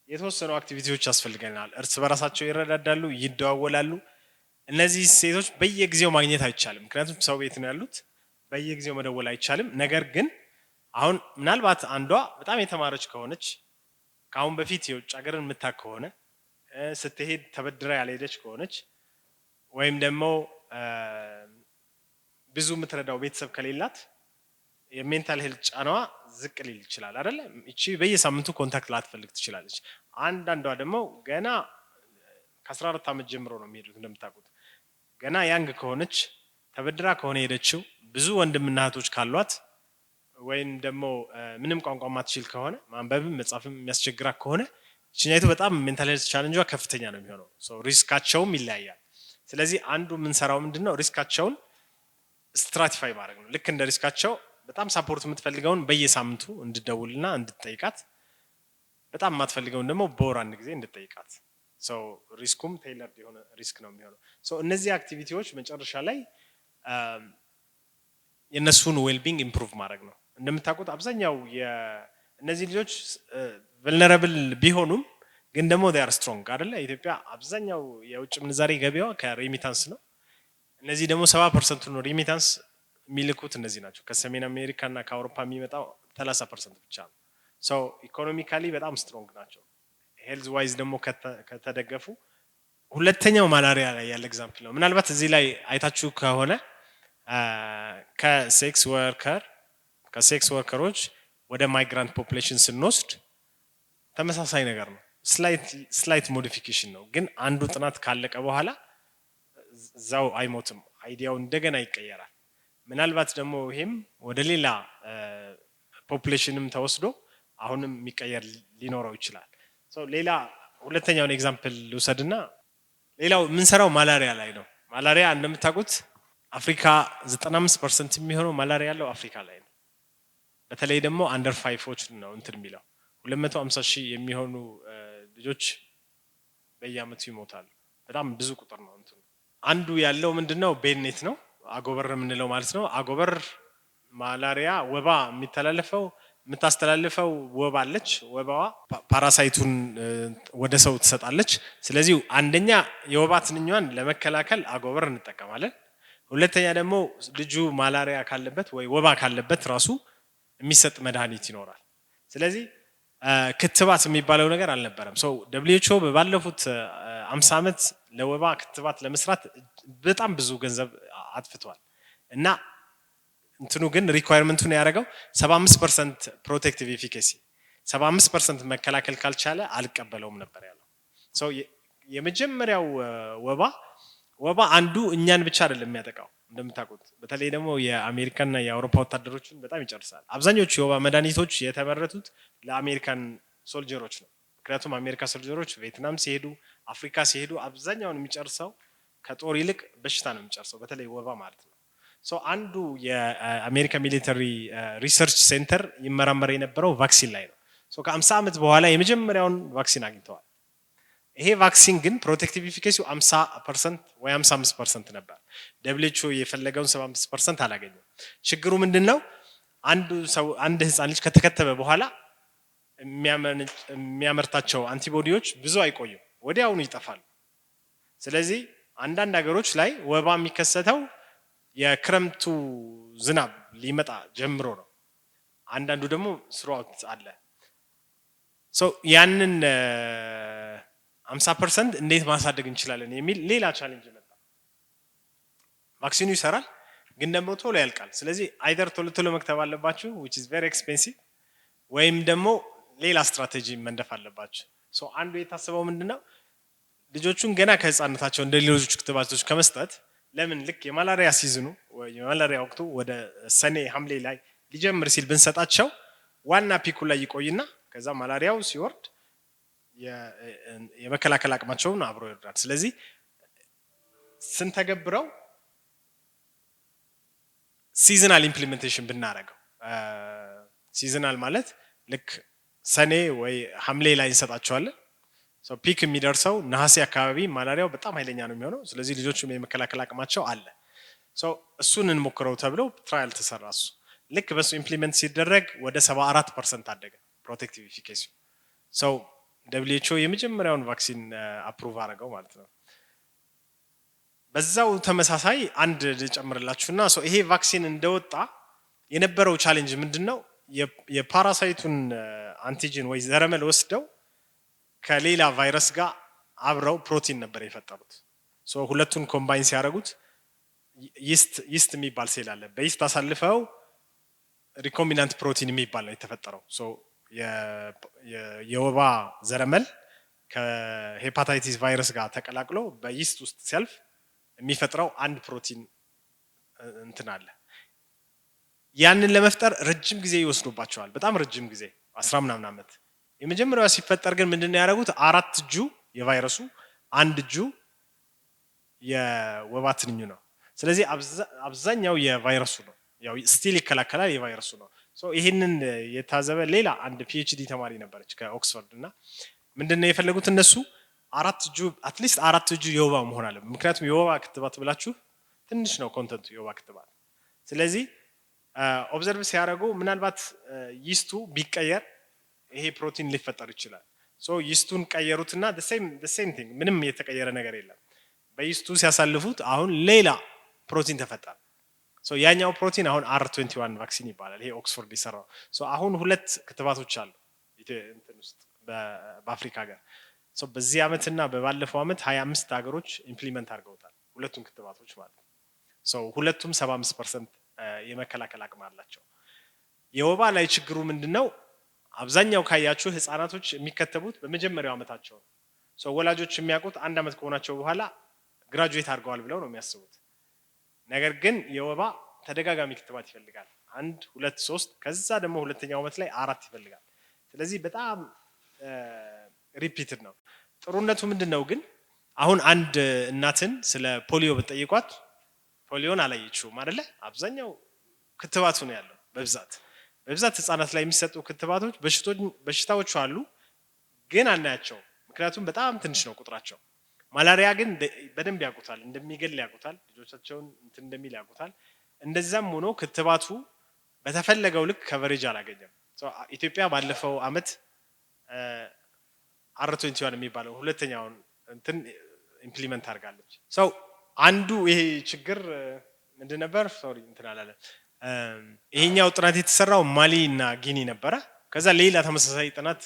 የተወሰኑ activity ዎች ያስፈልገናል። እርስ በራሳቸው ይረዳዳሉ፣ ይደዋወላሉ። እነዚህ ሴቶች በየጊዜው ማግኘት አይቻልም፣ ምክንያቱም ሰው ቤት ነው ያሉት። በየጊዜው መደወል አይቻልም። ነገር ግን አሁን ምናልባት አንዷ በጣም የተማረች ከሆነች፣ ከአሁን በፊት የውጭ ሀገርን የምታውቅ ከሆነ፣ ስትሄድ ተበድራ ያልሄደች ከሆነች፣ ወይም ደግሞ ብዙ የምትረዳው ቤተሰብ ከሌላት የ mental health ጫናዋ ዝቅ ሊል ይችላል አይደለ? እቺ በየሳምንቱ contact ላትፈልግ ትችላለች። አንዳንዷ ደግሞ ገና ከ14 ዓመት ጀምሮ ነው የሚሄዱት እንደምታውቁት። ገና young ከሆነች፣ ተበድራ ካልሄደች፣ ተበድራ ከሆነ የሄደችው፣ ብዙ ወንድምና እህቶች ካሏት፣ ወይም ደግሞ ምንም ቋንቋ ማትችል ከሆነ፣ ማንበብም መጻፍም የሚያስቸግራት ከሆነ ይችኛይቱ በጣም mental health challenge ዋ ከፍተኛ ነው የሚሆነው። Risk ኣቸውም ይለያያል። ስለዚህ አንዱ የምንሰራው ምንድን ነው? Risk ኣቸውን stratify ማድረግ ነው። ልክ እንደ risk ኣቸው በጣም support የምትፈልገውን በየሳምንቱ እንድደውልና እንድትጠይቃት፣ በጣም የማትፈልገውን ደግሞ በወር አንድ ጊዜ እንድትጠይቃት። Risk ኩም tailored የሆነ risk ነው የሚሆነው። እነዚህ activity ዎች መጨረሻ ላይ የእነሱን well-being improve ማድረግ ነው። እንደምታውቁት አብዛኛው እነዚህ ልጆች vulnerable ቢሆኑም ግን ደግሞ are strong አይደለ? ኢትዮጵያ አብዛኛው የውጭ ምንዛሬ ገቢዋ ከ remittance ነው። እነዚህ ደግሞ 70% ኡን remittance የሚልኩት እነዚህ ናቸው። ከሰሜን አሜሪካ እና ከአውሮፓ የሚመጣው 30% ብቻ ነው። So economically በጣም strong ናቸው። Health wise ደግሞ ከተደገፉ። ሁለተኛው malaria ላይ ያለ example ነው። ምናልባት እዚህ ላይ አይታችሁ ከሆነ ከ sex worker ኦች ወደ migrant population ስንወስድ ተመሳሳይ ነገር ነው። Slight modification ነው። ግን አንዱ ጥናት ካለቀ በኋላ እዛው አይሞትም። Idea ው እንደገና ይቀየራል። ምናልባት ደግሞ ይሄም ወደ ሌላ population ም ተወስዶ አሁንም የሚቀየር ሊኖረው ይችላል። ሌላ ሁለተኛውን example ልውሰድና ሌላው የምንሰራው malaria ላይ ነው። Malaria እንደምታውቁት አፍሪካ 95% የሚሆነው malaria ያለው አፍሪካ ላይ ነው። በተለይ ደግሞ under five ኦች ነው እንትን የሚለው፣ 250 ሺህ የሚሆኑ ልጆች በየአመቱ ይሞታሉ። በጣም ብዙ ቁጥር ነው። እንትኑ አንዱ ያለው ምንድነው? Bed net ነው፣ አጎበር የምንለው ማለት ነው። አጎበር malaria ወባ የሚተላለፈው የምታስተላልፈው ወባ አለች። ወባዋ parasite ኡን ወደ ሰው ትሰጣለች። ስለዚህ አንደኛ የወባ ትንኟን ለመከላከል አጎበር እንጠቀማለን። ሁለተኛ ደግሞ ልጁ malaria ካለበት ወይ ወባ ካለበት ራሱ የሚሰጥ መድኃኒት ይኖራል። ስለዚህ ክትባት የሚባለው ነገር አልነበረም። So WHO ባለፉት 50 ዓመት ለወባ ክትባት ለመስራት በጣም ብዙ ገንዘብ አጥፍቷል እና እንትኑ ግን requirement ኡን ያደረገው 75% protective efficacy፣ 75% መከላከል ካልቻለ አልቀበለውም ነበር ያለው። So የመጀመሪያው ወባ አንዱ እኛን ብቻ አይደለም የሚያጠቃው እንደምታውቁት፣ በተለይ ደግሞ የአሜሪካና የአውሮፓ ወታደሮችን በጣም ይጨርሳል። አብዛኞቹ የወባ መድኃኒቶች የተመረቱት ለአሜሪካን soldier ኦች ነው። ምክንያቱም አሜሪካ soldier ኦች ቪየትናም ሲሄዱ፣ አፍሪካ ሲሄዱ አብዛኛውን የሚጨርሰው ከጦር ይልቅ በሽታ ነው የሚጨርሰው፣ በተለይ ወባ ማለት ነው። So አንዱ የአሜሪካ military research center ይመራመር የነበረው vaccine ላይ ነው። So ከ50 ዓመት በኋላ የመጀመሪያውን vaccine አግኝተዋል። ይሄ vaccine ግን protective efficacy ው 50% ወይ 55% ነበር። WHO የፈለገውን 75% አላገኘም። ችግሩ ምንድን ነው? አንዱ ሰው፣ አንድ ህፃን ልጅ ከተከተበ በኋላ የሚያመርታቸው antibody ዎች ብዙ አይቆዩም፣ ወዲያውኑ ይጠፋሉ። ስለዚህ አንዳንድ ሀገሮች ላይ ወባ የሚከሰተው የክረምቱ ዝናብ ሊመጣ ጀምሮ ነው። አንዳንዱ ደግሞ throughout አለ። ያንን 50% እንዴት ማሳደግ እንችላለን የሚል ሌላ challenge መጣ። Vaccine ኑ ይሰራል፣ ግን ደግሞ ቶሎ ያልቃል። ስለዚህ either ቶሎ ቶሎ መክተብ አለባችሁ፣ which is very expensive፣ ወይም ደግሞ ሌላ ስትራቴጂ መንደፍ አለባችሁ። So አንዱ የታሰበው ምንድነው? ልጆቹን ገና ከህፃነታቸው እንደ ሌሎቹ ክትባቶች ከመስጠት ለምን ልክ የ malaria season ኑ፣ የ malaria ወቅቱ ወደ ሰኔ ሐምሌ ላይ ሊጀምር ሲል ብንሰጣቸው ዋና peak ኡ ላይ ይቆይና ከዛ malaria ው ሲወርድ የመከላከል አቅማቸውን አብሮ ይወርዳል። ስለዚህ ስንተገብረው seasonal implementation ብናደርገው፣ seasonal ማለት ልክ ሰኔ ወይ ሐምሌ ላይ እንሰጣቸዋለን። Peak የሚደርሰው ነሐሴ አካባቢ malaria ው በጣም ኃይለኛ ነው የሚሆነው። ስለዚህ ልጆቹም የመከላከል አቅማቸው አለ። እሱን እንሞክረው ተብሎ trial ተሰራ። እሱ ልክ በሱ implement ሲደረግ ወደ 74% አደገ protective efficacy። So WHO የመጀመሪያውን vaccine approve አደረገው ማለት ነው። በዛው ተመሳሳይ አንድ ልጨምርላችሁና ይሄ vaccine እንደወጣ የነበረው challenge ምንድን ነው? የ parasite ኡን antigen ወይ ዘረመል ወስደው ከሌላ ቫይረስ ጋር አብረው ፕሮቲን ነበር የፈጠሩት። ሁለቱን combine ሲያደርጉት yeast የሚባል ሴል አለ። በ yeast አሳልፈው recombinant protein የሚባል ነው የተፈጠረው። የወባ ዘረመል ከሄፓታይቲስ ቫይረስ ጋር ተቀላቅሎ በ yeast ውስጥ ሲያልፍ የሚፈጥረው አንድ ፕሮቲን እንትን አለ። ያንን ለመፍጠር ረጅም ጊዜ ይወስዱባቸዋል። በጣም ረጅም ጊዜ፣ 10 ምናምን ዓመት። የመጀመሪያዋ ሲፈጠር ግን ምንድን ነው ያደረጉት? አራት እጁ የቫይረሱ፣ አንድ እጁ የወባ ትንኙ ነው። ስለዚህ አብዛኛው የቫይረሱ ነው። ያው still ይከላከላል፣ የቫይረሱ ነው። So ይህንን የታዘበ ሌላ አንድ PhD ተማሪ ነበረች ከኦክስፎርድ። እና ምንድን ነው የፈለጉት እነሱ? አራት እጁ፣ at least አራት እጁ የወባ መሆን አለበት። ምክንያቱም የወባ ክትባት ብላችሁ ትንሽ ነው content ኡ የወባ ክትባት። ስለዚህ observe ሲያደርጉ ምናልባት yeast ኡ ቢቀየር ይሄ ፕሮቲን ሊፈጠር ይችላል። So yeast ኡን ቀየሩትና same thing፣ ምንም የተቀየረ ነገር የለም። በ yeast ኡ ሲያሳልፉት አሁን ሌላ ፕሮቲን ተፈጠረ። So ያኛው ፕሮቲን አሁን R21 vaccine ይባላል። ይሄ ኦክስፎርድ የሰራው። So አሁን ሁለት ክትባቶች አሉ እንትን ውስጥ በአፍሪካ ሀገር። So በዚህ ዓመትና በባለፈው ዓመት 25 ሀገሮች implement አድርገውታል ሁለቱን ክትባቶች ማለት ነው። So ሁለቱም 75% የመከላከል አቅም አላቸው። የወባ ላይ ችግሩ ምንድን ነው? አብዛኛው ካያችሁ ህፃናቶች የሚከተቡት በመጀመሪያው ዓመታቸው ነው። So ወላጆች የሚያውቁት አንድ ዓመት ከሆናቸው በኋላ graduate አድርገዋል ብለው ነው የሚያስቡት። ነገር ግን የወባ ተደጋጋሚ ክትባት ይፈልጋል። አንድ፣ ሁለት፣ ሶስት፣ ከዛ ደግሞ ሁለተኛው ዓመት ላይ አራት ይፈልጋል። ስለዚህ በጣም repeated ነው። ጥሩነቱ ምንድን ነው ግን? አሁን አንድ እናትን ስለ ፖሊዮ ብትጠይቋት ፖሊዮን አላየችውም አይደለ? አብዛኛው ክትባቱ ነው ያለው። በብዛት ህፃናት ላይ የሚሰጡ ክትባቶች፣ በሽታዎቹ አሉ ግን አናያቸውም። ምክንያቱም በጣም ትንሽ ነው ቁጥራቸው። ማላሪያ ግን በደንብ ያውቁታል፣ እንደሚገል ያውቁታል፣ ልጆቻቸውን እንትን እንደሚል ያውቁታል። እንደዛም ሆኖ ክትባቱ በተፈለገው ልክ coverage አላገኘም። So ኢትዮጵያ ባለፈው አመት R21 የሚባለው ሁለተኛውን እንትን implement አድርጋለች። So አንዱ ይሄ ችግር ምንድን ነበር? Sorry፣ እንትን አላለም። ይሄኛው ጥናት የተሰራው ማሊ እና ጊኒ ነበረ። ከዛ ሌላ ተመሳሳይ ጥናት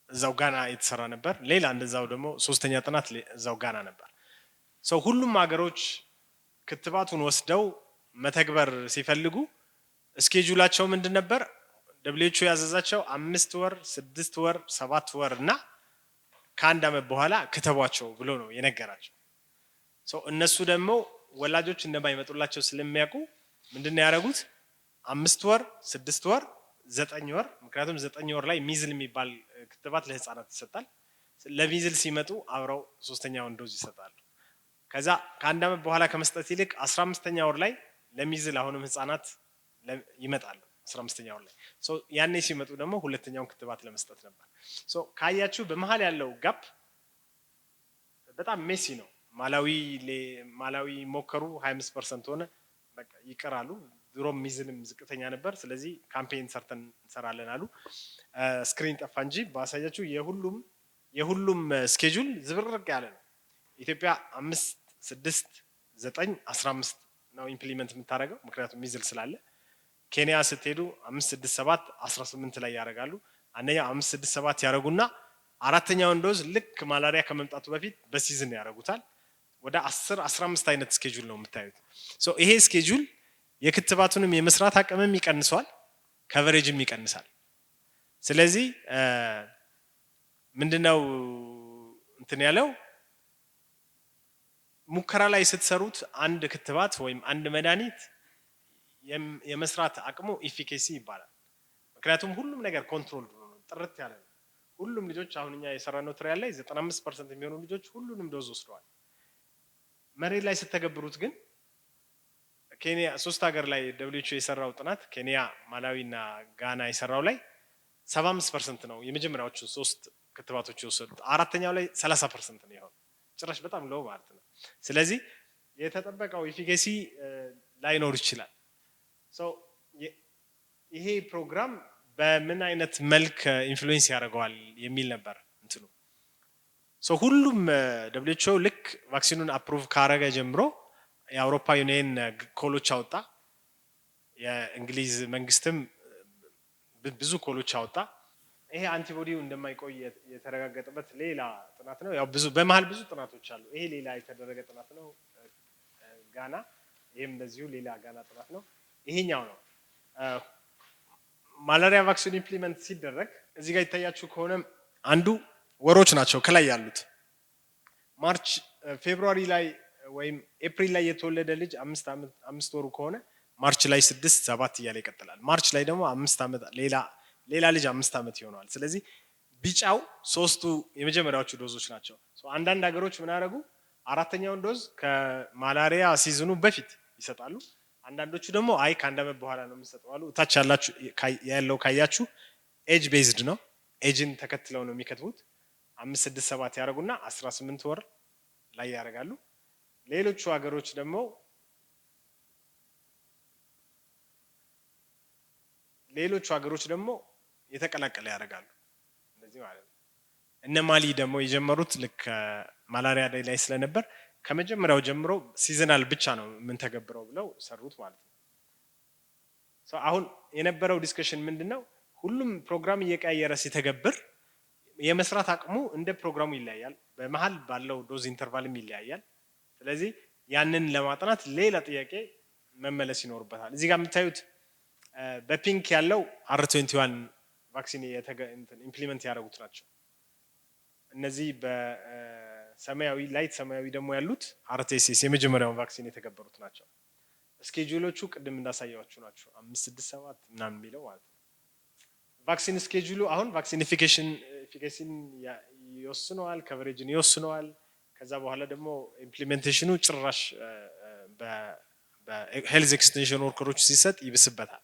እዛው ጋና የተሰራ ነበር። ሌላ እንደዛው ደግሞ ሶስተኛ ጥናት እዛው ጋና ነበር። So ሁሉም ሀገሮች ክትባቱን ወስደው መተግበር ሲፈልጉ schedule ኣቸው ምንድን ነበር? WHO ያዘዛቸው 5 ወር፣ 6 ወር፣ 7 ወር እና ከአንድ ዓመት በኋላ ክተቧቸው ብሎ ነው የነገራቸው። So እነሱ ደግሞ ወላጆች እንደማይመጡላቸው ስለሚያውቁ ምንድን ነው ያደረጉት? 5 ወር፣ 6 ወር፣ 9 ወር። ምክንያቱም 9 ወር ላይ measles የሚባል ክትባት ለህፃናት ይሰጣል። ለ measles ሲመጡ አብረው ሶስተኛውን dose ይሰጣሉ። ከዛ ከአንድ ዓመት በኋላ ከመስጠት ይልቅ 15ኛ ወር ላይ ለ measles አሁንም ህፃናት ይመጣሉ። 15ኛ ወር ላይ ያኔ ሲመጡ ደግሞ ሁለተኛውን ክትባት ለመስጠት ነበር። So ካያችሁ በመሀል ያለው gap በጣም messy ነው። ማላዊ ሞከሩ፣ 25% ሆነ፣ በቃ ይቀራሉ። ድሮም measles ም ዝቅተኛ ነበር። ስለዚህ campaign ሰርተን እንሰራለን አሉ። Screen ጠፋ እንጂ ባሳያችሁ የሁሉም schedule ዝብርቅርቅ ያለ ነው። ኢትዮጵያ 5፣ 6፣ 9፣ 15 ነው implement የምታደርገው፣ ምክንያቱም measles ስላለ። ኬንያ ስትሄዱ 5፣ 6፣ 7፣ 18 ላይ ያደርጋሉ። አንደኛው 5፣ 6፣ 7 ያደርጉና አራተኛውን dose ልክ ማላሪያ ከመምጣቱ በፊት በ season ያደርጉታል። ወደ 10 15 አይነት schedule ነው የምታዩት። So ይሄ schedule የክትባቱንም የመስራት አቅምም ይቀንሰዋል፣ coverage ም ይቀንሳል። ስለዚህ ምንድነው እንትን ያለው? ሙከራ ላይ ስትሰሩት አንድ ክትባት ወይም አንድ መድኃኒት የመስራት አቅሙ efficacy ይባላል። ምክንያቱም ሁሉም ነገር control ነው፣ ጥርት ያለ ነው። ሁሉም ልጆች፣ አሁን እኛ የሰራነው trial ላይ 95% የሚሆኑ ልጆች ሁሉንም dose ወስደዋል። መሬት ላይ ስተገብሩት ግን ኬንያ፣ ሶስት ሀገር ላይ WHO የሰራው ጥናት፣ ኬንያ፣ ማላዊ እና ጋና የሰራው ላይ 75% ነው የመጀመሪያዎቹ ሶስት ክትባቶች የወሰዱት። አራተኛው ላይ 30% ነው የሆነው። ጭራሽ በጣም low ማለት ነው። ስለዚህ የተጠበቀው efficacy ላይኖር ይችላል። ይሄ ፕሮግራም በምን አይነት መልክ influence ያደርገዋል የሚል ነበር እንትኑ። ሁሉም WHO ልክ vaccine ኑን approve ካረገ ጀምሮ የአውሮፓ ዩኒየን call ኦች አወጣ። የእንግሊዝ መንግስትም ብዙ call ኦች አወጣ። ይሄ antibody ው እንደማይቆይ የተረጋገጠበት ሌላ ጥናት ነው። ያው ብዙ በመሀል ብዙ ጥናቶች አሉ። ይሄ ሌላ የተደረገ ጥናት ነው ጋና። ይሄም እንደዚሁ ሌላ ጋና ጥናት ነው። ይሄኛው ነው ማላሪያ vaccine implement ሲደረግ። እዚህ ጋር ይታያችሁ ከሆነ አንዱ ወሮች ናቸው ከላይ ያሉት። March፣ February ላይ ወይም ኤፕሪል ላይ የተወለደ ልጅ 5 ዓመት 5 ወሩ ከሆነ March ላይ 6፣ 7 እያለ ይቀጥላል። March ላይ ደግሞ 5 ዓመት ሌላ ልጅ 5 ዓመት ይሆነዋል። ስለዚህ ቢጫው ሶስቱ የመጀመሪያዎቹ dose ኦች ናቸው። አንዳንድ ሀገሮች ምን አደረጉ? አራተኛውን dose ከማላሪያ season ኑ በፊት ይሰጣሉ። አንዳንዶቹ ደግሞ አይ ከአንድ ዓመት በኋላ ነው የምንሰጠው አሉ። ታች ያላችሁ ያለው ካያችሁ age based ነው። ኤጅን ተከትለው ነው የሚከትቡት። 5፣ 6፣ 7 ያደርጉና 18 ወር ላይ ያደርጋሉ። ሌሎቹ ሀገሮች ደግሞ የተቀላቀለ ያደርጋሉ። እንደዚህ ማለት ነው። እነ ማሊ ደግሞ የጀመሩት ልክ malaria day ላይ ስለነበር ከመጀመሪያው ጀምሮ seasonal ብቻ ነው የምንተገብረው ብለው ሰሩት ማለት ነው። አሁን የነበረው discussion ምንድን ነው? ሁሉም ፕሮግራም እየቀያየረ ሲተገብር የመስራት አቅሙ እንደ ፕሮግራሙ ይለያያል። በመሀል ባለው dose interval ም ይለያያል። ስለዚህ ያንን ለማጥናት ሌላ ጥያቄ መመለስ ይኖርበታል። እዚህ ጋር የምታዩት በ pink ያለው R21 vaccine implement ያደረጉት ናቸው። እነዚህ በሰማያዊ፣ light ሰማያዊ ደግሞ ያሉት RTS,S የመጀመሪያውን vaccine የተገበሩት ናቸው። Schedule ኦቹ ቅድም እንዳሳየኋችሁ ናቸው። 5፣ 6፣ 7 ምናምን የሚለው ማለት ነው። Vaccine schedule ኡ አሁን vaccine efficacy ን ይወስነዋል፣ coverage ን ይወስነዋል። ከዛ በኋላ ደግሞ implementation ኑ ጭራሽ በ health extension worker ኦች ሲሰጥ ይብስበታል።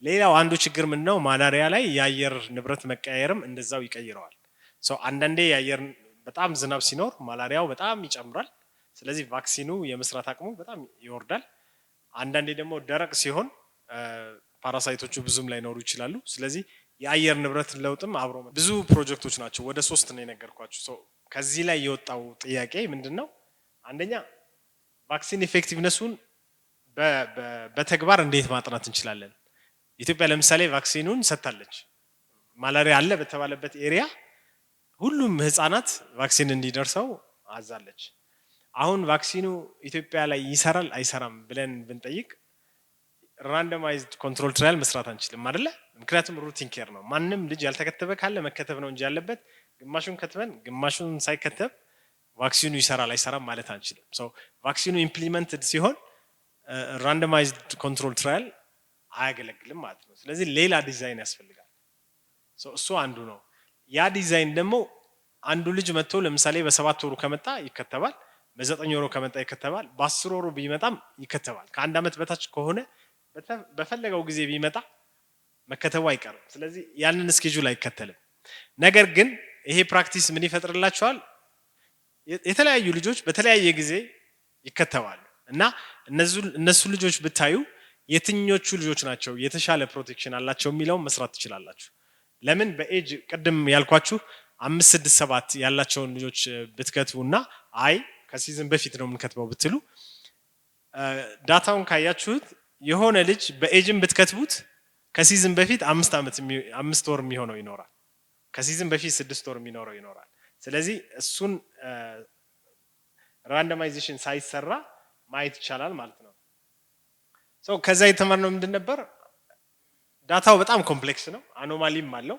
ሌላው አንዱ ችግር ምንድነው? ማላሪያ ላይ የአየር ንብረት መቀያየርም እንደዛው ይቀይረዋል። So አንዳንዴ የአየር በጣም ዝናብ ሲኖር ማላሪያው በጣም ይጨምራል። ስለዚህ vaccine ኑ የመስራት አቅሙ በጣም ይወርዳል። አንዳንዴ ደግሞ ደረቅ ሲሆን parasite ኦቹ ብዙም ላይኖሩ ይችላሉ። ስለዚህ የአየር ንብረት ለውጥም አብሮ ብዙ ፕሮጀክቶች ናቸው። ወደ ሶስት ነው የነገርኳችሁ። So ከዚህ ላይ የወጣው ጥያቄ ምንድን ነው? አንደኛ vaccine effectiveness ኡን በተግባር እንዴት ማጥናት እንችላለን? ኢትዮጵያ ለምሳሌ vaccine ኑን ሰጥታለች። ማላሪያ አለ በተባለበት area ሁሉም ህፃናት vaccine እንዲደርሰው አዛለች። አሁን vaccine ኑ ኢትዮጵያ ላይ ይሰራል አይሰራም ብለን ብንጠይቅ randomized control trial መስራት አንችልም አይደለ? ምክንያቱም routine care ነው። ማንም ልጅ ያልተከተበ ካለ መከተብ ነው እንጂ ያለበት ግማሹን ከትበን ግማሹን ሳይከተብ vaccine ኑ ይሰራል አይሰራም ማለት አንችልም። So vaccine ኑ implemented ሲሆን randomized control trial አያገለግልም ማለት ነው። ስለዚህ ሌላ ዲዛይን ያስፈልጋል። እሱ አንዱ ነው። ያ ዲዛይን ደግሞ አንዱ ልጅ መጥቶ ለምሳሌ በ7 ወሩ ከመጣ ይከተባል፣ በ9 ወሩ ከመጣ ይከተባል፣ በ10 ወሩ ቢመጣም ይከተባል። ከ1 ዓመት በታች ከሆነ በፈለገው ጊዜ ቢመጣ መከተቡ አይቀርም። ስለዚህ ያንን schedule አይከተልም። ነገር ግን ይሄ practice ምን ይፈጥርላቸዋል? የተለያዩ ልጆች በተለያየ ጊዜ ይከተባሉ እና እነሱ ልጆች ብታዩ የትኞቹ ልጆች ናቸው የተሻለ protection አላቸው የሚለውን መስራት ትችላላችሁ። ለምን በ age ቅድም ያልኳችሁ 5፣ 6፣ 7 ያላቸውን ልጆች ብትከትቡ እና አይ ከ season በፊት ነው የምንከትበው ብትሉ data ውን ካያችሁት የሆነ ልጅ በ age ም ብትከትቡት ከ season በፊት 5 ዓመት 5 ወር የሚሆነው ይኖራል። ከ season በፊት 6 ወር የሚኖረው ይኖራል። ስለዚህ እሱን randomization ሳይሰራ ማየት ይቻላል ማለት ነው። So ከዛ የተማርነው ምንድን ነበር? Data ው በጣም complex ነው፣ anomaly ም አለው።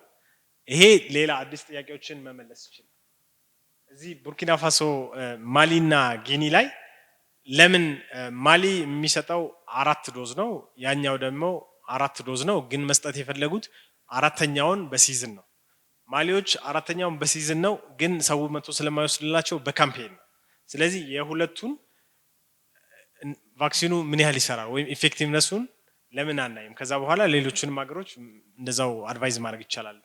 ይሄ ሌላ አዲስ ጥያቄዎችን መመለስ ይችላል። እዚህ ቡርኪና ፋሶ፣ ማሊ እና ጊኒ ላይ ለምን ማሊ የሚሰጠው አራት dose ነው፣ ያኛው ደግሞ አራት dose ነው፣ ግን መስጠት የፈለጉት አራተኛውን በ season ነው። ማሊዎች አራተኛውን በ season ነው፣ ግን ሰው መቶ ስለማይወስድላቸው በ campaign ነው። ስለዚህ የሁለቱን vaccine ኑ ምን ያህል ይሰራል ወይም effectiveness ኡን ለምን አናይም? ከዛ በኋላ ሌሎችንም ሀገሮች እንደዛው advise ማድረግ ይቻላል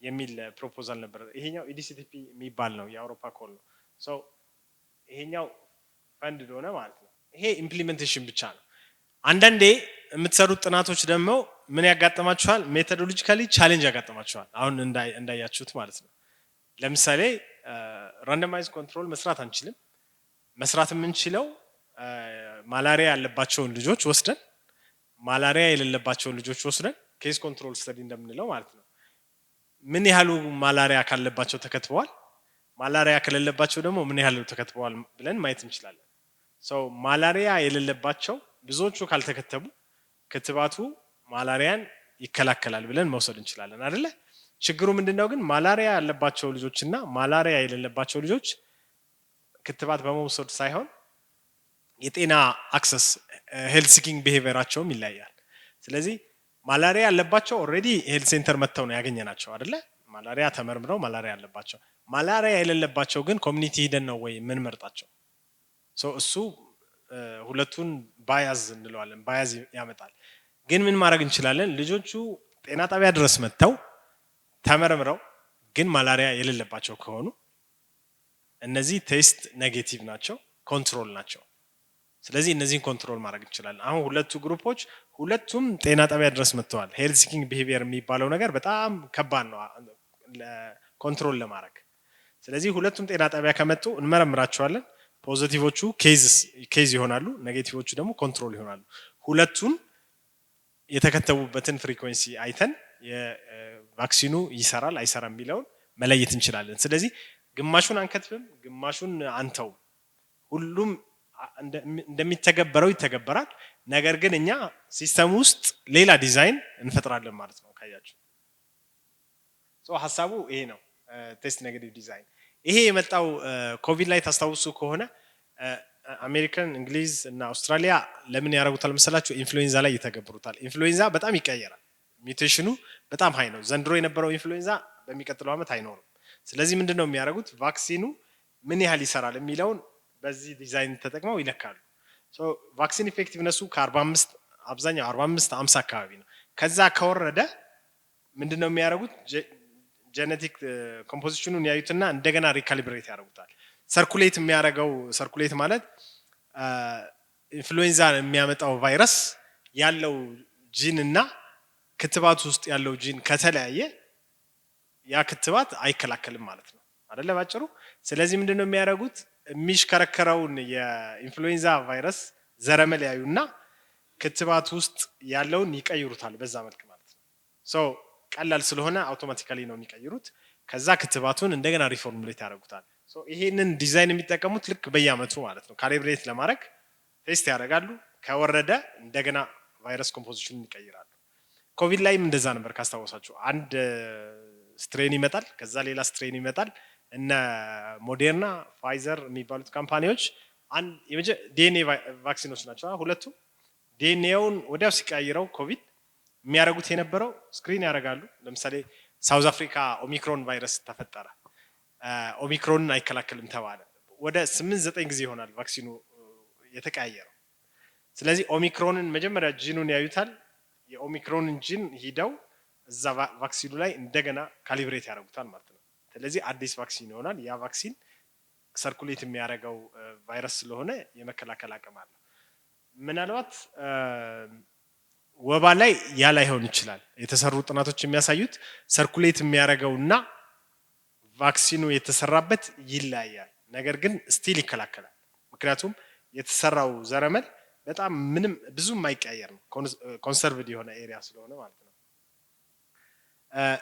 የሚል proposal ነበር። ይሄኛው EDCTP የሚባል ነው፣ የአውሮፓ call ነው። So ይሄኛው ፈንድ ሆነ ማለት ነው። ይሄ implementation ብቻ ነው። አንዳንዴ የምትሰሩት ጥናቶች ደግሞ ምን ያጋጥማችኋል? Methodologically challenge ያጋጥማችኋል። አሁን እንዳያችሁት ማለት ነው። ለምሳሌ randomized control መስራት አንችልም። መስራት የምንችለው ማላሪያ ያለባቸውን ልጆች ወስደን ማላሪያ የሌለባቸውን ልጆች ወስደን case control study እንደምንለው ማለት ነው። ምን ያህሉ ማላሪያ ካለባቸው ተከትበዋል፣ ማላሪያ ከሌለባቸው ደግሞ ምን ያህሉ ተከትበዋል ብለን ማየት እንችላለን። So ማላሪያ የሌለባቸው ብዙዎቹ ካልተከተቡ ክትባቱ ማላሪያን ይከላከላል ብለን መውሰድ እንችላለን አይደለ? ችግሩ ምንድነው ግን ማላሪያ ያለባቸው ልጆች እና ማላሪያ የሌለባቸው ልጆች ክትባት በመውሰድ ሳይሆን የጤና access፣ health seeking behavior ኣቸውም ይለያያል። ስለዚህ malaria ያለባቸው already health center መጥተው ነው ያገኘናቸው አይደለ? Malaria ተመርምረው malaria ያለባቸው። Malaria የሌለባቸው ግን community ሂደን ነው ወይ የምንመርጣቸው? እሱ ሁለቱን bias እንለዋለን፣ bias ያመጣል። ግን ምን ማድረግ እንችላለን? ልጆቹ ጤና ጣቢያ ድረስ መጥተው ተመርምረው ግን malaria የሌለባቸው ከሆኑ እነዚህ test negative ናቸው፣ control ናቸው። ስለዚህ እነዚህን control ማድረግ እንችላለን። አሁን ሁለቱ group ኦች ሁለቱም ጤና ጣቢያ ድረስ መጥተዋል። Health seeking behavior የሚባለው ነገር በጣም ከባድ ነው control ለማድረግ። ስለዚህ ሁለቱም ጤና ጣቢያ ከመጡ እንመረምራቸዋለን። Positive ኦቹ case ይሆናሉ፣ negative ኦቹ ደግሞ control ይሆናሉ። ሁለቱን የተከተቡበትን frequency አይተን የ vaccine ኑ ይሰራል አይሰራም የሚለውን መለየት እንችላለን። ስለዚህ ግማሹን አንከትብም፣ ግማሹን አንተውም። ሁሉም እንደሚተገበረው ይተገበራል። ነገር ግን እኛ system ውስጥ ሌላ ዲዛይን እንፈጥራለን ማለት ነው። ካያችሁ ሀሳቡ ይሄ ነው። Test negative design ይሄ የመጣው ኮቪድ ላይ ታስታውሱ ከሆነ አሜሪካን፣ እንግሊዝ እና አውስትራሊያ ለምን ያደርጉታል መሰላችሁ? ኢንፍሉዌንዛ ላይ ይተገብሩታል። ኢንፍሉዌንዛ በጣም ይቀየራል። Mutation ኑ በጣም high ነው። ዘንድሮ የነበረው ኢንፍሉዌንዛ በሚቀጥለው ዓመት አይኖርም። ስለዚህ ምንድን ነው የሚያደርጉት? Vaccine ኑ ምን ያህል ይሰራል የሚለውን በዚህ ዲዛይን ተጠቅመው ይለካሉ። Vaccine effectiveness ኡ ከ45፣ አብዛኛው 45 50 አካባቢ ነው። ከዛ ከወረደ ምንድን ነው የሚያደርጉት? Genetic composition ኑን ያዩትና እንደገና recalibrate ያደርጉታል። Circulate የሚያደርገው፣ circulate ማለት ኢንፍሉዌንዛ የሚያመጣው ቫይረስ ያለው ጂን እና ክትባት ውስጥ ያለው ጂን ከተለያየ ያ ክትባት አይከላከልም ማለት ነው አደለ ባጭሩ። ስለዚህ ምንድን ነው የሚያደርጉት? የሚሽከረከረውን የኢንፍሉዌንዛ ቫይረስ ዘረመል ያዩና ክትባት ውስጥ ያለውን ይቀይሩታል በዛ መልክ ማለት ነው። So ቀላል ስለሆነ automatically ነው የሚቀይሩት። ከዛ ክትባቱን እንደገና reformulate ያደርጉታል። ይሄንን ዲዛይን የሚጠቀሙት ልክ በየአመቱ ማለት ነው። Calibrate ለማድረግ test ያደርጋሉ። ከወረደ እንደገና virus composition ኑን ይቀይራሉ። ኮቪድ ላይም እንደዛ ነበር ካስታወሳችሁ። አንድ strain ይመጣል፣ ከዛ ሌላ strain ይመጣል። እነ ሞዴርና፣ ፋይዘር የሚባሉት company ዎች DNA vaccine ኖች ናቸው ሁለቱ። ዲኤንኤውን ወዲያው ሲቀያይረው ኮቪድ የሚያደርጉት የነበረው screen ያደርጋሉ። ለምሳሌ South Africa ኦሚክሮን ቫይረስ ተፈጠረ። ኦሚክሮንን አይከላከልም ተባለ። ወደ 8 9 ጊዜ ይሆናል vaccine ኑ የተቀያየረው። ስለዚህ ኦሚክሮንን መጀመሪያ ጂኑን ያዩታል። የኦሚክሮንን ጂን ሂደው እዛ vaccine ኑ ላይ እንደገና calibrate ያደርጉታል ማለት ነው። ስለዚህ አዲስ vaccine ይሆናል። ያ vaccine circulate የሚያደርገው ቫይረስ ስለሆነ የመከላከል አቅም አለው። ምናልባት ወባ ላይ ያ ላይሆን ይችላል። የተሰሩ ጥናቶች የሚያሳዩት circulate የሚያደርገው እና vaccine ኑ የተሰራበት ይለያያል። ነገር ግን still ይከላከላል። ምክንያቱም የተሰራው ዘረመል በጣም ምንም ብዙ የማይቀያየር ነው፣ conserved የሆነ area ስለሆነ ማለት ነው።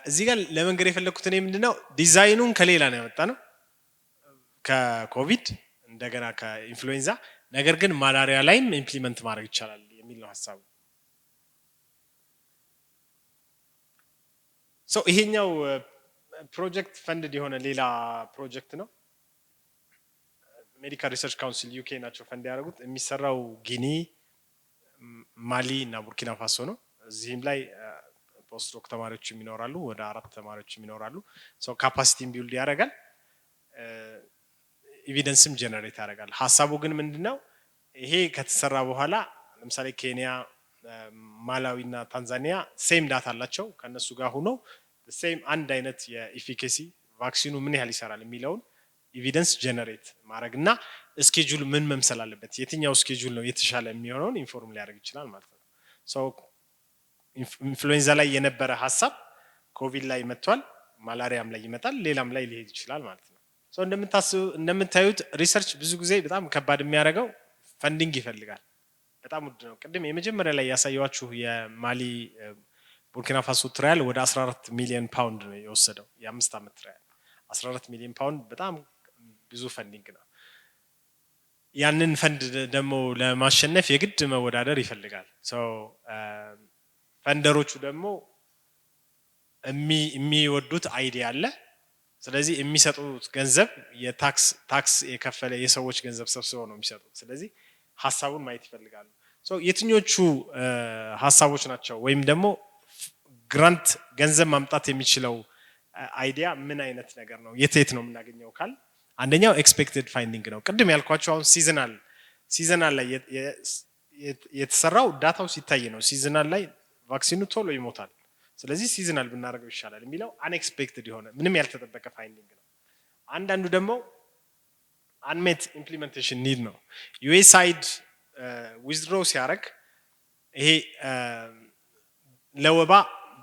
እዚህ ጋር ለመንገር የፈለግኩት እኔ ምንድነው፣ ዲዛይኑን ከሌላ ነው ያመጣነው፣ ከኮቪድ እንደገና ከኢንፍሉዌንዛ፣ ነገር ግን malaria ላይም implement ማድረግ ይቻላል የሚል ነው ሀሳቡ። So ይሄኛው ፕሮጀክት funded የሆነ ሌላ ፕሮጀክት ነው። Medical Research Council UK ናቸው ፈንድ ያደረጉት። የሚሰራው ጊኒ፣ ማሊ እና ቡርኪና ፋሶ ነው። እዚህም ላይ postdoc ተማሪዎችም ይኖራሉ፣ ወደ አራት ተማሪዎችም ይኖራሉ። So capacity ን build ያደርጋል፣ evidence ም generate ያደርጋል። ሀሳቡ ግን ምንድነው? ይሄ ከተሰራ በኋላ ለምሳሌ ኬንያ፣ ማላዊ እና ታንዛኒያ same data አላቸው። ከእነሱ ጋር ሆነው same አንድ አይነት የ efficacy፣ vaccine ኑ ምን ያህል ይሰራል የሚለውን evidence generate ማድረግ እና schedule ምን መምሰል አለበት፣ የትኛው schedule ነው የተሻለ የሚሆነውን inform ሊያደርግ ይችላል ማለት ነው። ኢንፍሉዌንዛ ላይ የነበረ ሀሳብ ኮቪድ ላይ መጥቷል፣ malaria ም ላይ ይመጣል፣ ሌላም ላይ ሊሄድ ይችላል ማለት ነው። እንደምታዩት research ብዙ ጊዜ በጣም ከባድ የሚያደርገው funding ይፈልጋል። በጣም ውድ ነው። ቅድም የመጀመሪያ ላይ ያሳየኋችሁ የማሊ ቡርኪና ፋሶ trial ወደ 14 ሚሊዮን ፓውንድ ነው የወሰደው፣ የ5 ዓመት trial። 14 ሚሊዮን ፓውንድ በጣም ብዙ funding ነው። ያንን ፈንድ ደግሞ ለማሸነፍ የግድ መወዳደር ይፈልጋል። Funder ኦቹ ደግሞ የሚወዱት idea አለ። ስለዚህ የሚሰጡት ገንዘብ የ tax የከፈለ የሰዎች ገንዘብ ሰብስበው ነው የሚሰጡት። ስለዚህ ሀሳቡን ማየት ይፈልጋሉ። የትኞቹ ሀሳቦች ናቸው ወይም ደግሞ grant ገንዘብ ማምጣት የሚችለው idea ምን አይነት ነገር ነው? የት የት ነው የምናገኘው ካልን አንደኛው expected finding ነው። ቅድም ያልኳችሁ አሁን seasonal ላይ የተሰራው data ው ሲታይ ነው። Seasonal ላይ vaccine ኑ ቶሎ ይሞታል። ስለዚህ seasonal ብናደርገው ይሻላል የሚለው unexpected የሆነ፣ ምንም ያልተጠበቀ finding ነው። አንዳንዱ ደግሞ unmet implementation need ነው። USAID withdraw ሲያደርግ ይሄ ለወባ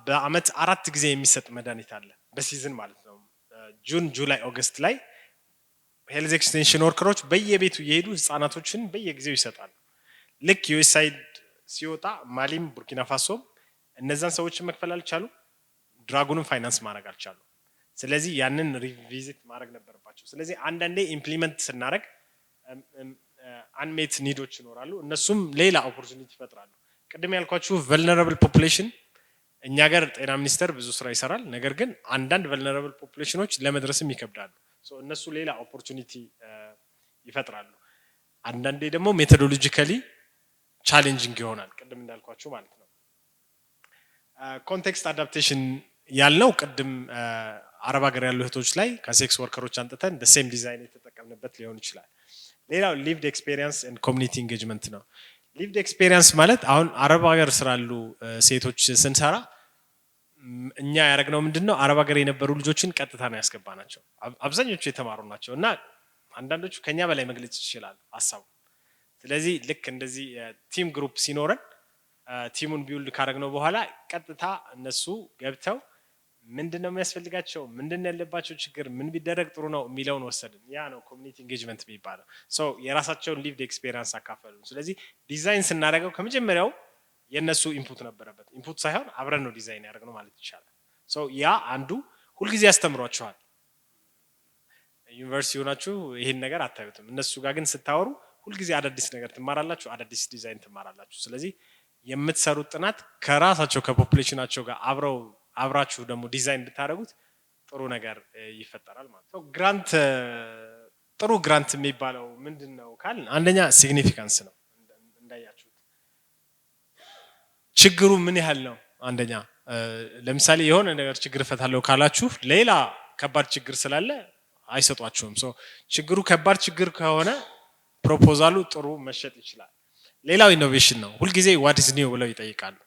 በአመት አራት ጊዜ የሚሰጥ መድኃኒት አለ፣ በ season ማለት ነው። June፣ July፣ August ላይ health extension worker ኦች በየቤቱ እየሄዱ ህፃናቶችን በየጊዜው ይሰጣሉ። ልክ ዩኤስአይድ ሲወጣ ማሊም ቡርኪና ፋሶም እነዛን ሰዎችን መክፈል አልቻሉ፣ drug ኡንም finance ማድረግ አልቻሉ። ስለዚህ ያንን revisit ማድረግ ነበረባቸው። ስለዚህ አንዳንዴ implement ስናደርግ unmet need ኦች ይኖራሉ። እነሱም ሌላ opportunity ይፈጥራሉ። ቅድም ያልኳችሁ vulnerable population፣ እኛ ጋር ጤና ሚኒስቴር ብዙ ስራ ይሰራል። ነገር ግን አንዳንድ vulnerable population ኖች ለመድረስም ይከብዳሉ። እነሱ ሌላ opportunity ይፈጥራሉ። አንዳንዴ ደግሞ methodologically challenging ይሆናል፣ ቅድም እንዳልኳችሁ ማለት ነው። Context adaptation ያልነው ቅድም አረብ ሀገር ያሉ እህቶች ላይ ከ sex worker ኦች አምጥተን same design የተጠቀምንበት ሊሆን ይችላል። ሌላው lived experience and community engagement ነው። Lived experience ማለት አሁን አረብ ሀገር ስላሉ ሴቶች ስንሰራ እኛ ያደረግነው ምንድን ነው? አረብ ሀገር የነበሩ ልጆችን ቀጥታ ነው ያስገባናቸው። አብዛኞቹ የተማሩ ናቸው እና አንዳንዶቹ ከኛ በላይ መግለጽ ይችላሉ ሀሳቡ። ስለዚህ ልክ እንደዚህ team group ሲኖረን team ኡን build ካደረግነው በኋላ ቀጥታ እነሱ ገብተው ምንድን ነው የሚያስፈልጋቸው፣ ምንድን ነው ያለባቸው ችግር፣ ምን ቢደረግ ጥሩ ነው የሚለውን ወሰድን። ያ ነው community engagement የሚባለው። So የራሳቸውን lived experience አካፈሉን። ስለዚህ ዲዛይን ስናደርገው ከመጀመሪያው የእነሱ input ነበረበት። Input ሳይሆን አብረን ነው ዲዛይን ያደረግነው ማለት ይቻላል። So ያ አንዱ ሁልጊዜ ያስተምሯችኋል። ዩኒቨርሲቲ ሆናችሁ ይሄን ነገር አታዩትም። እነሱ ጋር ግን ስታወሩ ሁልጊዜ አዳዲስ ነገር ትማራላችሁ፣ አዳዲስ ዲዛይን ትማራላችሁ። ስለዚህ የምትሰሩት ጥናት ከራሳቸው ከ population ናቸው ጋር አብራችሁ ደግሞ ዲዛይን ብታደርጉት ጥሩ ነገር ይፈጠራል ማለት ነው። Grant፣ ጥሩ grant የሚባለው ምንድን ነው ካልን አንደኛ significance ነው። እንዳያችሁት ችግሩ ምን ያህል ነው? አንደኛ ለምሳሌ የሆነ ነገር ችግር እፈታለሁ ካላችሁ ሌላ ከባድ ችግር ስላለ አይሰጧችሁም። So ችግሩ ከባድ ችግር ከሆነ proposal ኡ ጥሩ መሸጥ ይችላል። ሌላው innovation ነው። ሁልጊዜ what is new ብለው ይጠይቃሉ።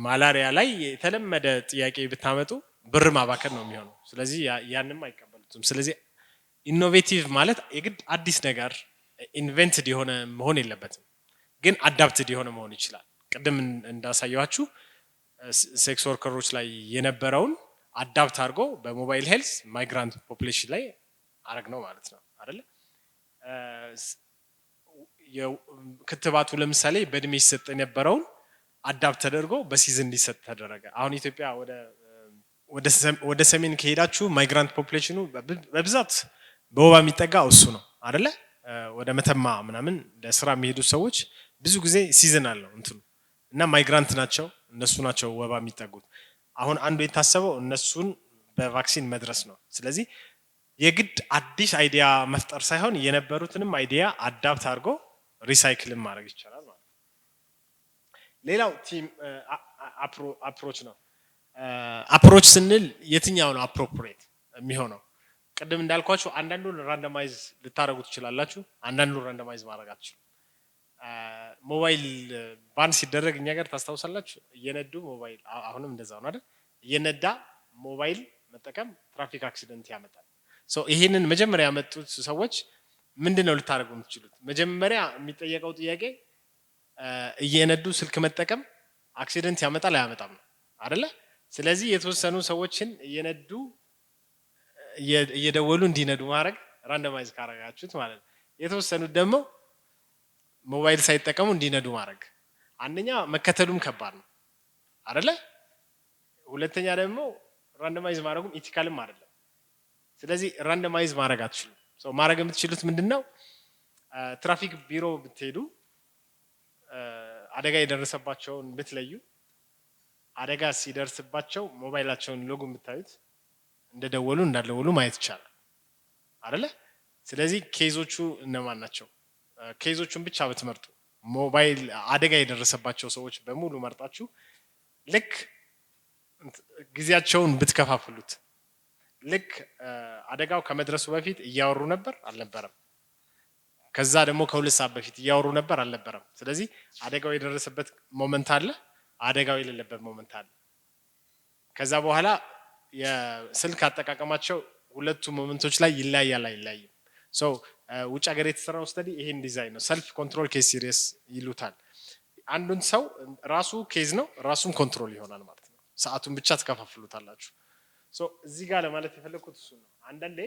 Malaria ላይ የተለመደ ጥያቄ ብታመጡ ብር ማባከን ነው የሚሆነው። ስለዚህ ያንም አይቀበሉትም። ስለዚህ innovative ማለት የግድ አዲስ ነገር invented የሆነ መሆን የለበትም፣ ግን adapted የሆነ መሆን ይችላል። ቅድም እንዳሳየኋችሁ sex worker ኦች ላይ የነበረውን adapt አድርጎ በ mobile health migrant population ላይ አረግ ነው ማለት ነው አይደለ? ክትባቱ ለምሳሌ በእድሜ ይሰጥ የነበረውን adapt ተደርጎ በ season እንዲሰጥ ተደረገ። አሁን ኢትዮጵያ ወደ ሰሜን ከሄዳችሁ migrant population ኑ በብዛት በወባ የሚጠቃው እሱ ነው አደለ? ወደ መተማ ምናምን ለስራ የሚሄዱ ሰዎች ብዙ ጊዜ seasonal ነው እንትኑ እና migrant ናቸው፣ እነሱ ናቸው ወባ የሚጠቁት። አሁን አንዱ የታሰበው እነሱን በ vaccine መድረስ ነው። ስለዚህ የግድ አዲስ idea መፍጠር ሳይሆን የነበሩትንም idea adapt አድርጎ recycle ን ማድረግ ይቻላል ማለት ነው። ሌላው team approach ነው። Approach ስንል የትኛው ነው appropriate የሚሆነው? ቅድም እንዳልኳችሁ አንዳንዱን randomize ልታደርጉ ትችላላችሁ፣ አንዳንዱን randomize ማድረግ አትችሉም። Mobile ban ሲደረግ እኛ ጋር ታስታውሳላችሁ? እየነዱ ሞባይል፣ አሁንም እንደዛው ነው አይደል? እየነዳ ሞባይል መጠቀም traffic accident ያመጣል። So ይሄንን መጀመሪያ ያመጡት ሰዎች ምንድን ነው ልታደርጉ የምትችሉት? መጀመሪያ የሚጠየቀው ጥያቄ እየነዱ ስልክ መጠቀም accident ያመጣል አያመጣም ነው አይደለ? ስለዚህ የተወሰኑ ሰዎችን እየነዱ እየደወሉ እንዲነዱ ማድረግ randomize ካረጋችሁት ማለት ነው። የተወሰኑት ደግሞ ሞባይል ሳይጠቀሙ እንዲነዱ ማድረግ። አንደኛ መከተሉም ከባድ ነው አይደለ? ሁለተኛ ደግሞ randomize ማድረጉም ethical ም አይደለም። ስለዚህ randomize ማድረግ አትችሉም። So ማድረግ የምትችሉት ምንድን ነው? ትራፊክ ቢሮ ብትሄዱ፣ አደጋ የደረሰባቸውን ብትለዩ፣ አደጋ ሲደርስባቸው ሞባይላቸውን log ኡን ብታዩት እንደደወሉ እንዳልደወሉ ማየት ይቻላል አይደለ? ስለዚህ case ኦቹ እነማን ናቸው? Case ኦቹን ብቻ ብትመርጡ፣ ሞባይል አደጋ የደረሰባቸው ሰዎች በሙሉ መርጣችሁ ልክ ጊዜያቸውን ብትከፋፍሉት፣ ልክ አደጋው ከመድረሱ በፊት እያወሩ ነበር አልነበረም? ከዛ ደግሞ ከ2 ሰዓት በፊት እያወሩ ነበር አልነበረም? ስለዚህ አደጋው የደረሰበት moment አለ፣ አደጋው የሌለበት moment አለ። ከዛ በኋላ የስልክ አጠቃቀማቸው ሁለቱ moment ኦች ላይ ይለያያል አይለያይም? So ውጭ ሀገር የተሰራው study ይሄን ዲዛይን ነው። Self control case series ይሉታል። አንዱን ሰው ራሱ case ነው፣ ራሱም control ይሆናል ማለት ነው። ሰዓቱን ብቻ ትከፋፍሉታላችሁ። So እዚህ ጋር ለማለት የፈለግኩት እሱ ነው። አንዳንዴ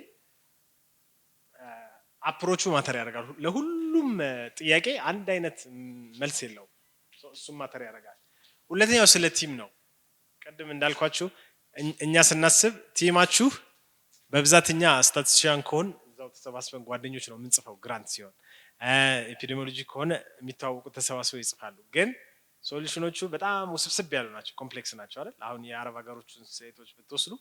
approach ኡ matter ያደርጋል። ለሁሉም ጥያቄ አንድ አይነት መልስ የለውም። እሱም matter ያደርጋል። ሁለተኛው ስለ team ነው። ቅድም እንዳልኳችሁ እኛ ስናስብ team ኣችሁ በብዛት እኛ statistician ከሆን እዛው ተሰባስበን ጓደኞች ነው የምንጽፈው። Grant ሲሆን፣ epidemiology ከሆነ የሚተዋወቁ ተሰባስበው ይጽፋሉ። ግን solution ኖቹ በጣም ውስብስብ ያሉ ናቸው፣ complex ናቸው አይደል? አሁን የአረብ ሀገሮቹን ሴቶች ብትወስዱ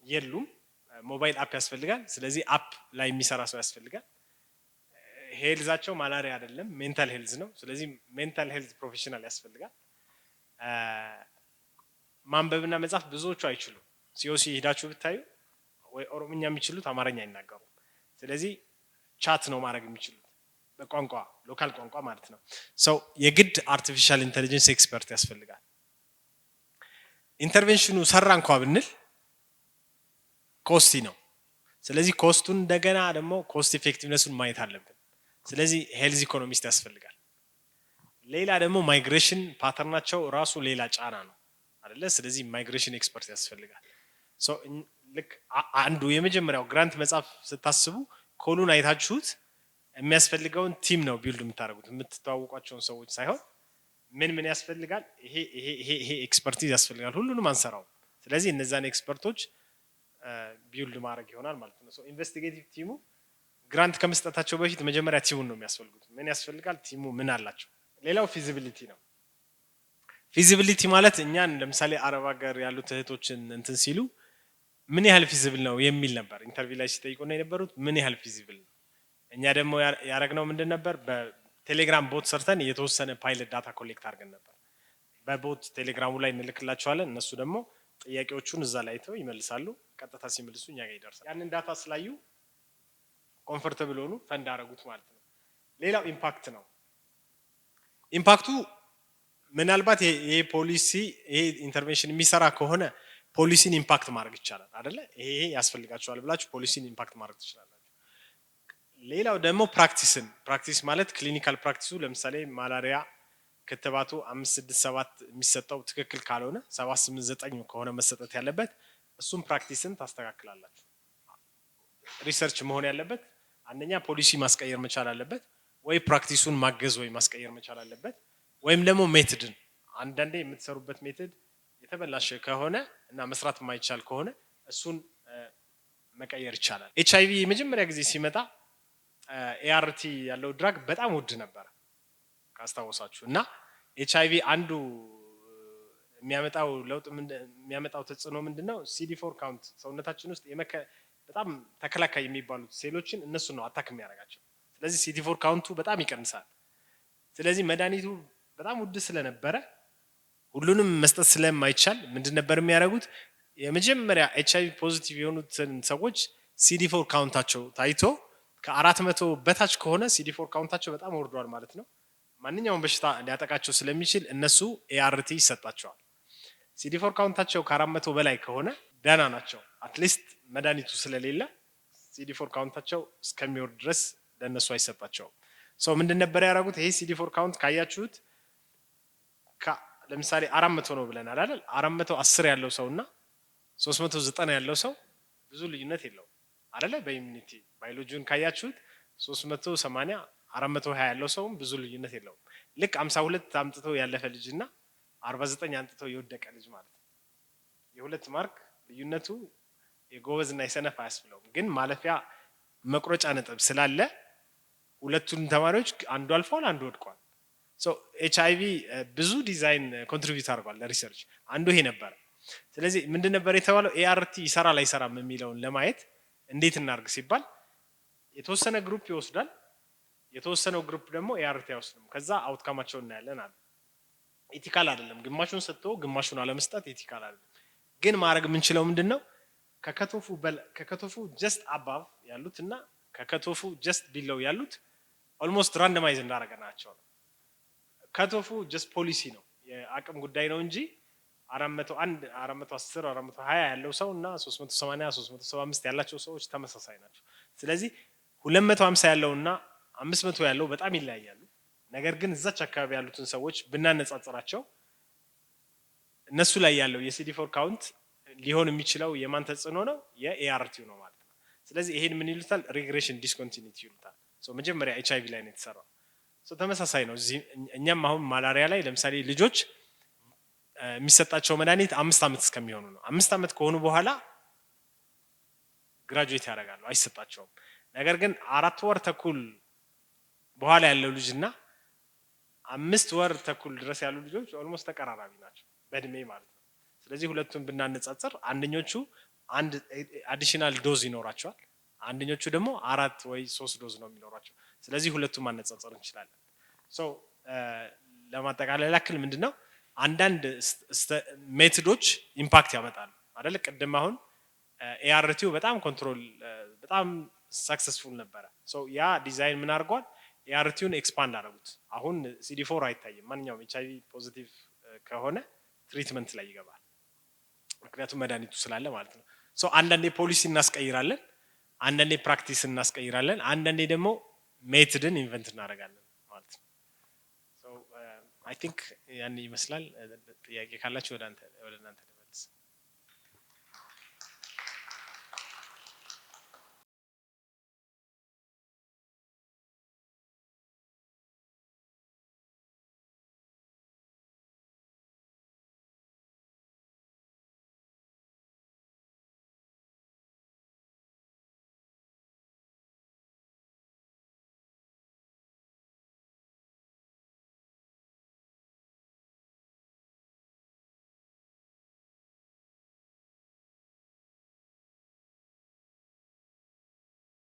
የሉም። Mobile app ያስፈልጋል። ስለዚህ app ላይ የሚሰራ ሰው ያስፈልጋል። Health ኣቸው malaria አይደለም፣ mental health ነው። ስለዚህ mental health professional ያስፈልጋል። ማንበብና መጻፍ ብዙዎቹ አይችሉም። COC ሄዳችሁ ብታዩ ወይ ኦሮምኛ የሚችሉት አማርኛ አይናገሩም። ስለዚህ chat ነው ማድረግ የሚችሉት በቋንቋ፣ local ቋንቋ ማለት ነው። So የግድ artificial intelligence expert ያስፈልጋል። Intervention ኑ ሰራ እንኳ ብንል costly ነው። ስለዚህ cost ኡን እንደገና ደግሞ cost effectiveness ኡን ማየት አለብን። ስለዚህ health economist ያስፈልጋል። ሌላ ደግሞ migration pattern ኣቸው ራሱ ሌላ ጫና ነው አይደለ? ስለዚህ migration expert ያስፈልጋል። ልክ አንዱ የመጀመሪያው grant መጻፍ ስታስቡ call ኡን አይታችሁት የሚያስፈልገውን team ነው build የምታደርጉት፣ የምትተዋወቋቸውን ሰዎች ሳይሆን ምን ምን ያስፈልጋል፣ ይሄ ይሄ ይሄ ይሄ expertise ያስፈልጋል። ሁሉንም አንሰራውም። ስለዚህ እነዛን expert ኦች build ማድረግ ይሆናል ማለት ነው። Investigative team ኡ grant ከመስጠታቸው በፊት መጀመሪያ team ኡን ነው የሚያስፈልጉት። ምን ያስፈልጋል፣ team ኡ ምን አላቸው። ሌላው feasibility ነው። Feasibility ማለት እኛን ለምሳሌ አረብ ሀገር ያሉት እህቶችን እንትን ሲሉ ምን ያህል feasible ነው የሚል ነበር። Interview ላይ ሲጠይቁ ነው የነበሩት። ምን ያህል feasible ነው? እኛ ደግሞ ያደረግነው ምንድን ነበር? በቴሌግራም bot ሰርተን የተወሰነ pilot data collect አድርገን ነበር። በ bot ቴሌግራሙ ላይ እንልክላቸዋለን። እነሱ ደግሞ ጥያቄዎቹን እዛ ላይ አይተው ይመልሳሉ። ቀጥታ ሲመልሱ እኛ ጋር ይደርሳል። ያንን data ስላዩ comfortable ሆኑ፣ ፈንድ አደረጉት ማለት ነው። ሌላው impact ነው። Impact ኡ ምናልባት ይሄ ፖሊሲ፣ ይሄ intervention የሚሰራ ከሆነ ፖሊሲን impact ማድረግ ይቻላል አይደለ? ይሄ ያስፈልጋቸዋል ብላችሁ ፖሊሲን impact ማድረግ ትችላላችሁ። ሌላው ደግሞ practice ን፣ practice ማለት clinical practice ኡ፣ ለምሳሌ malaria ክትባቱ 5፣ 6፣ 7 የሚሰጠው ትክክል ካልሆነ፣ 7፣ 8፣ 9 ከሆነ መሰጠት ያለበት፣ እሱም practice ን ታስተካክላላችሁ። Research መሆን ያለበት አንደኛ ፖሊሲ ማስቀየር መቻል አለበት፣ ወይ practice ኡን ማገዝ ወይ ማስቀየር መቻል አለበት፣ ወይም ደግሞ method ን፣ አንዳንዴ የምትሰሩበት method የተበላሸ ከሆነ እና መስራት የማይቻል ከሆነ እሱን መቀየር ይቻላል። ኤች አይቪ የመጀመሪያ ጊዜ ሲመጣ ART ያለው drug በጣም ውድ ነበረ ካስታወሳችሁ። እና ኤች አይቪ አንዱ የሚያመጣው ለውጥ፣ የሚያመጣው ተጽዕኖ ምንድን ነው? CD4 count ሰውነታችን ውስጥ በጣም ተከላካይ የሚባሉት ሴሎችን እነሱን ነው attack የሚያደርጋቸው። ስለዚህ CD4 count ኡ በጣም ይቀንሳል። ስለዚህ መድኃኒቱ በጣም ውድ ስለነበረ ሁሉንም መስጠት ስለማይቻል ምንድን ነበር የሚያደርጉት? የመጀመሪያ HIV positive የሆኑትን ሰዎች CD4 count ኣቸው ታይቶ ከ400 በታች ከሆነ CD4 count ኣቸው በጣም ወርዷል ማለት ነው። ማንኛውም በሽታ ሊያጠቃቸው ስለሚችል እነሱ ART ይሰጣቸዋል። CD4 count ኣቸው ከ400 በላይ ከሆነ ደህና ናቸው። At least መድኃኒቱ ስለሌለ CD4 count ኣቸው እስከሚወርድ ድረስ ለእነሱ አይሰጣቸውም። So ምንድን ነበር ያደረጉት? ይሄ CD4 count ካያችሁት ለምሳሌ 400 ነው ብለናል አይደል? 410 ያለው ሰው እና 390 ያለው ሰው ብዙ ልዩነት የለውም አይደለ? በ immunity biology ውን ካያችሁት 380፣ 420 ያለው ሰውም ብዙ ልዩነት የለውም። ልክ 52 አምጥቶ ያለፈ ልጅ እና 49 አምጥቶ የወደቀ ልጅ ማለት ነው። የሁለት mark ልዩነቱ የጎበዝ እና የሰነፍ አያስብለውም። ግን ማለፊያ መቁረጫ ነጥብ ስላለ ሁለቱን ተማሪዎች አንዱ አልፏል፣ አንዱ ወድቋል። ኤች አይቪ ብዙ design contribute አድርጓል ለ research፣ አንዱ ይሄ ነበረ። ስለዚህ ምንድን ነበር የተባለው? ART ይሰራል አይሰራም የሚለውን ለማየት እንዴት እናርግ ሲባል የተወሰነ group ይወስዳል። የተወሰነው group ደግሞ ART አይወስድም። ከዛ outcome ኣቸውን እናያለን አሉ። Ethical አይደለም። ግማሹን ሰጥቶ ግማሹን አለመስጠት ethical አይደለም። ግን ማድረግ የምንችለው ምንድን ነው? ከ cutoff ኡ just above ያሉት እና ከ cutoff ኡ just below ያሉት almost randomize እንዳደረገናቸው ነው። Cutoff ኡ just policy ነው፣ የአቅም ጉዳይ ነው እንጂ 401፣ 410፣ 420 ያለው ሰው እና 380፣ 375 ያላቸው ሰዎች ተመሳሳይ ናቸው። ስለዚህ 250 ያለው እና 500 ያለው በጣም ይለያያሉ። ነገር ግን እዛች አካባቢ ያሉትን ሰዎች ብናነጻጽራቸው እነሱ ላይ ያለው የ CD4 count ሊሆን የሚችለው የማን ተጽዕኖ ነው? የ ART ው ነው ማለት ነው። ስለዚህ ይሄን ምን ይሉታል? Regression discontinuity ይሉታል። መጀመሪያ ኤች አይቪ ላይ ነው የተሰራው። ተመሳሳይ ነው። እዚህ እኛም አሁን malaria ላይ ለምሳሌ ልጆች የሚሰጣቸው መድኃኒት 5 ዓመት እስከሚሆኑ ነው። 5 ዓመት ከሆኑ በኋላ graduate ያደርጋሉ፣ አይሰጣቸውም። ነገር ግን 4 ወር ተኩል በኋላ ያለው ልጅ እና 5 ወር ተኩል ድረስ ያሉ ልጆች almost ተቀራራቢ ናቸው በእድሜ ማለት ነው። ስለዚህ ሁለቱን ብናነጻጽር አንደኞቹ አንድ additional dose ይኖራቸዋል፣ አንደኞቹ ደግሞ አራት ወይ ሶስት dose ነው የሚኖራቸው። ስለዚህ ሁለቱን ማነጻጸር እንችላለን። So ለማጠቃለል ያክል ምንድን ነው፣ አንዳንድ method ኦች impact ያመጣሉ አይደለ? ቅድም አሁን ART ው በጣም control በጣም successful ነበረ። ያ ዲዛይን ምን አድርጓል? ART ውን expand አደረጉት። አሁን CD4 አይታይም። ማንኛውም HIV positive ከሆነ treatment ላይ ይገባል። ምክንያቱም መድኃኒቱ ስላለ ማለት ነው። So አንዳንዴ ፖሊሲ እናስቀይራለን፣ አንዳንዴ practice እናስቀይራለን፣ አንዳንዴ ደግሞ method ን invent እናደርጋለን ማለት ነው። I think ያን ይመስላል። ጥያቄ ካላችሁ ወደ እናንተ።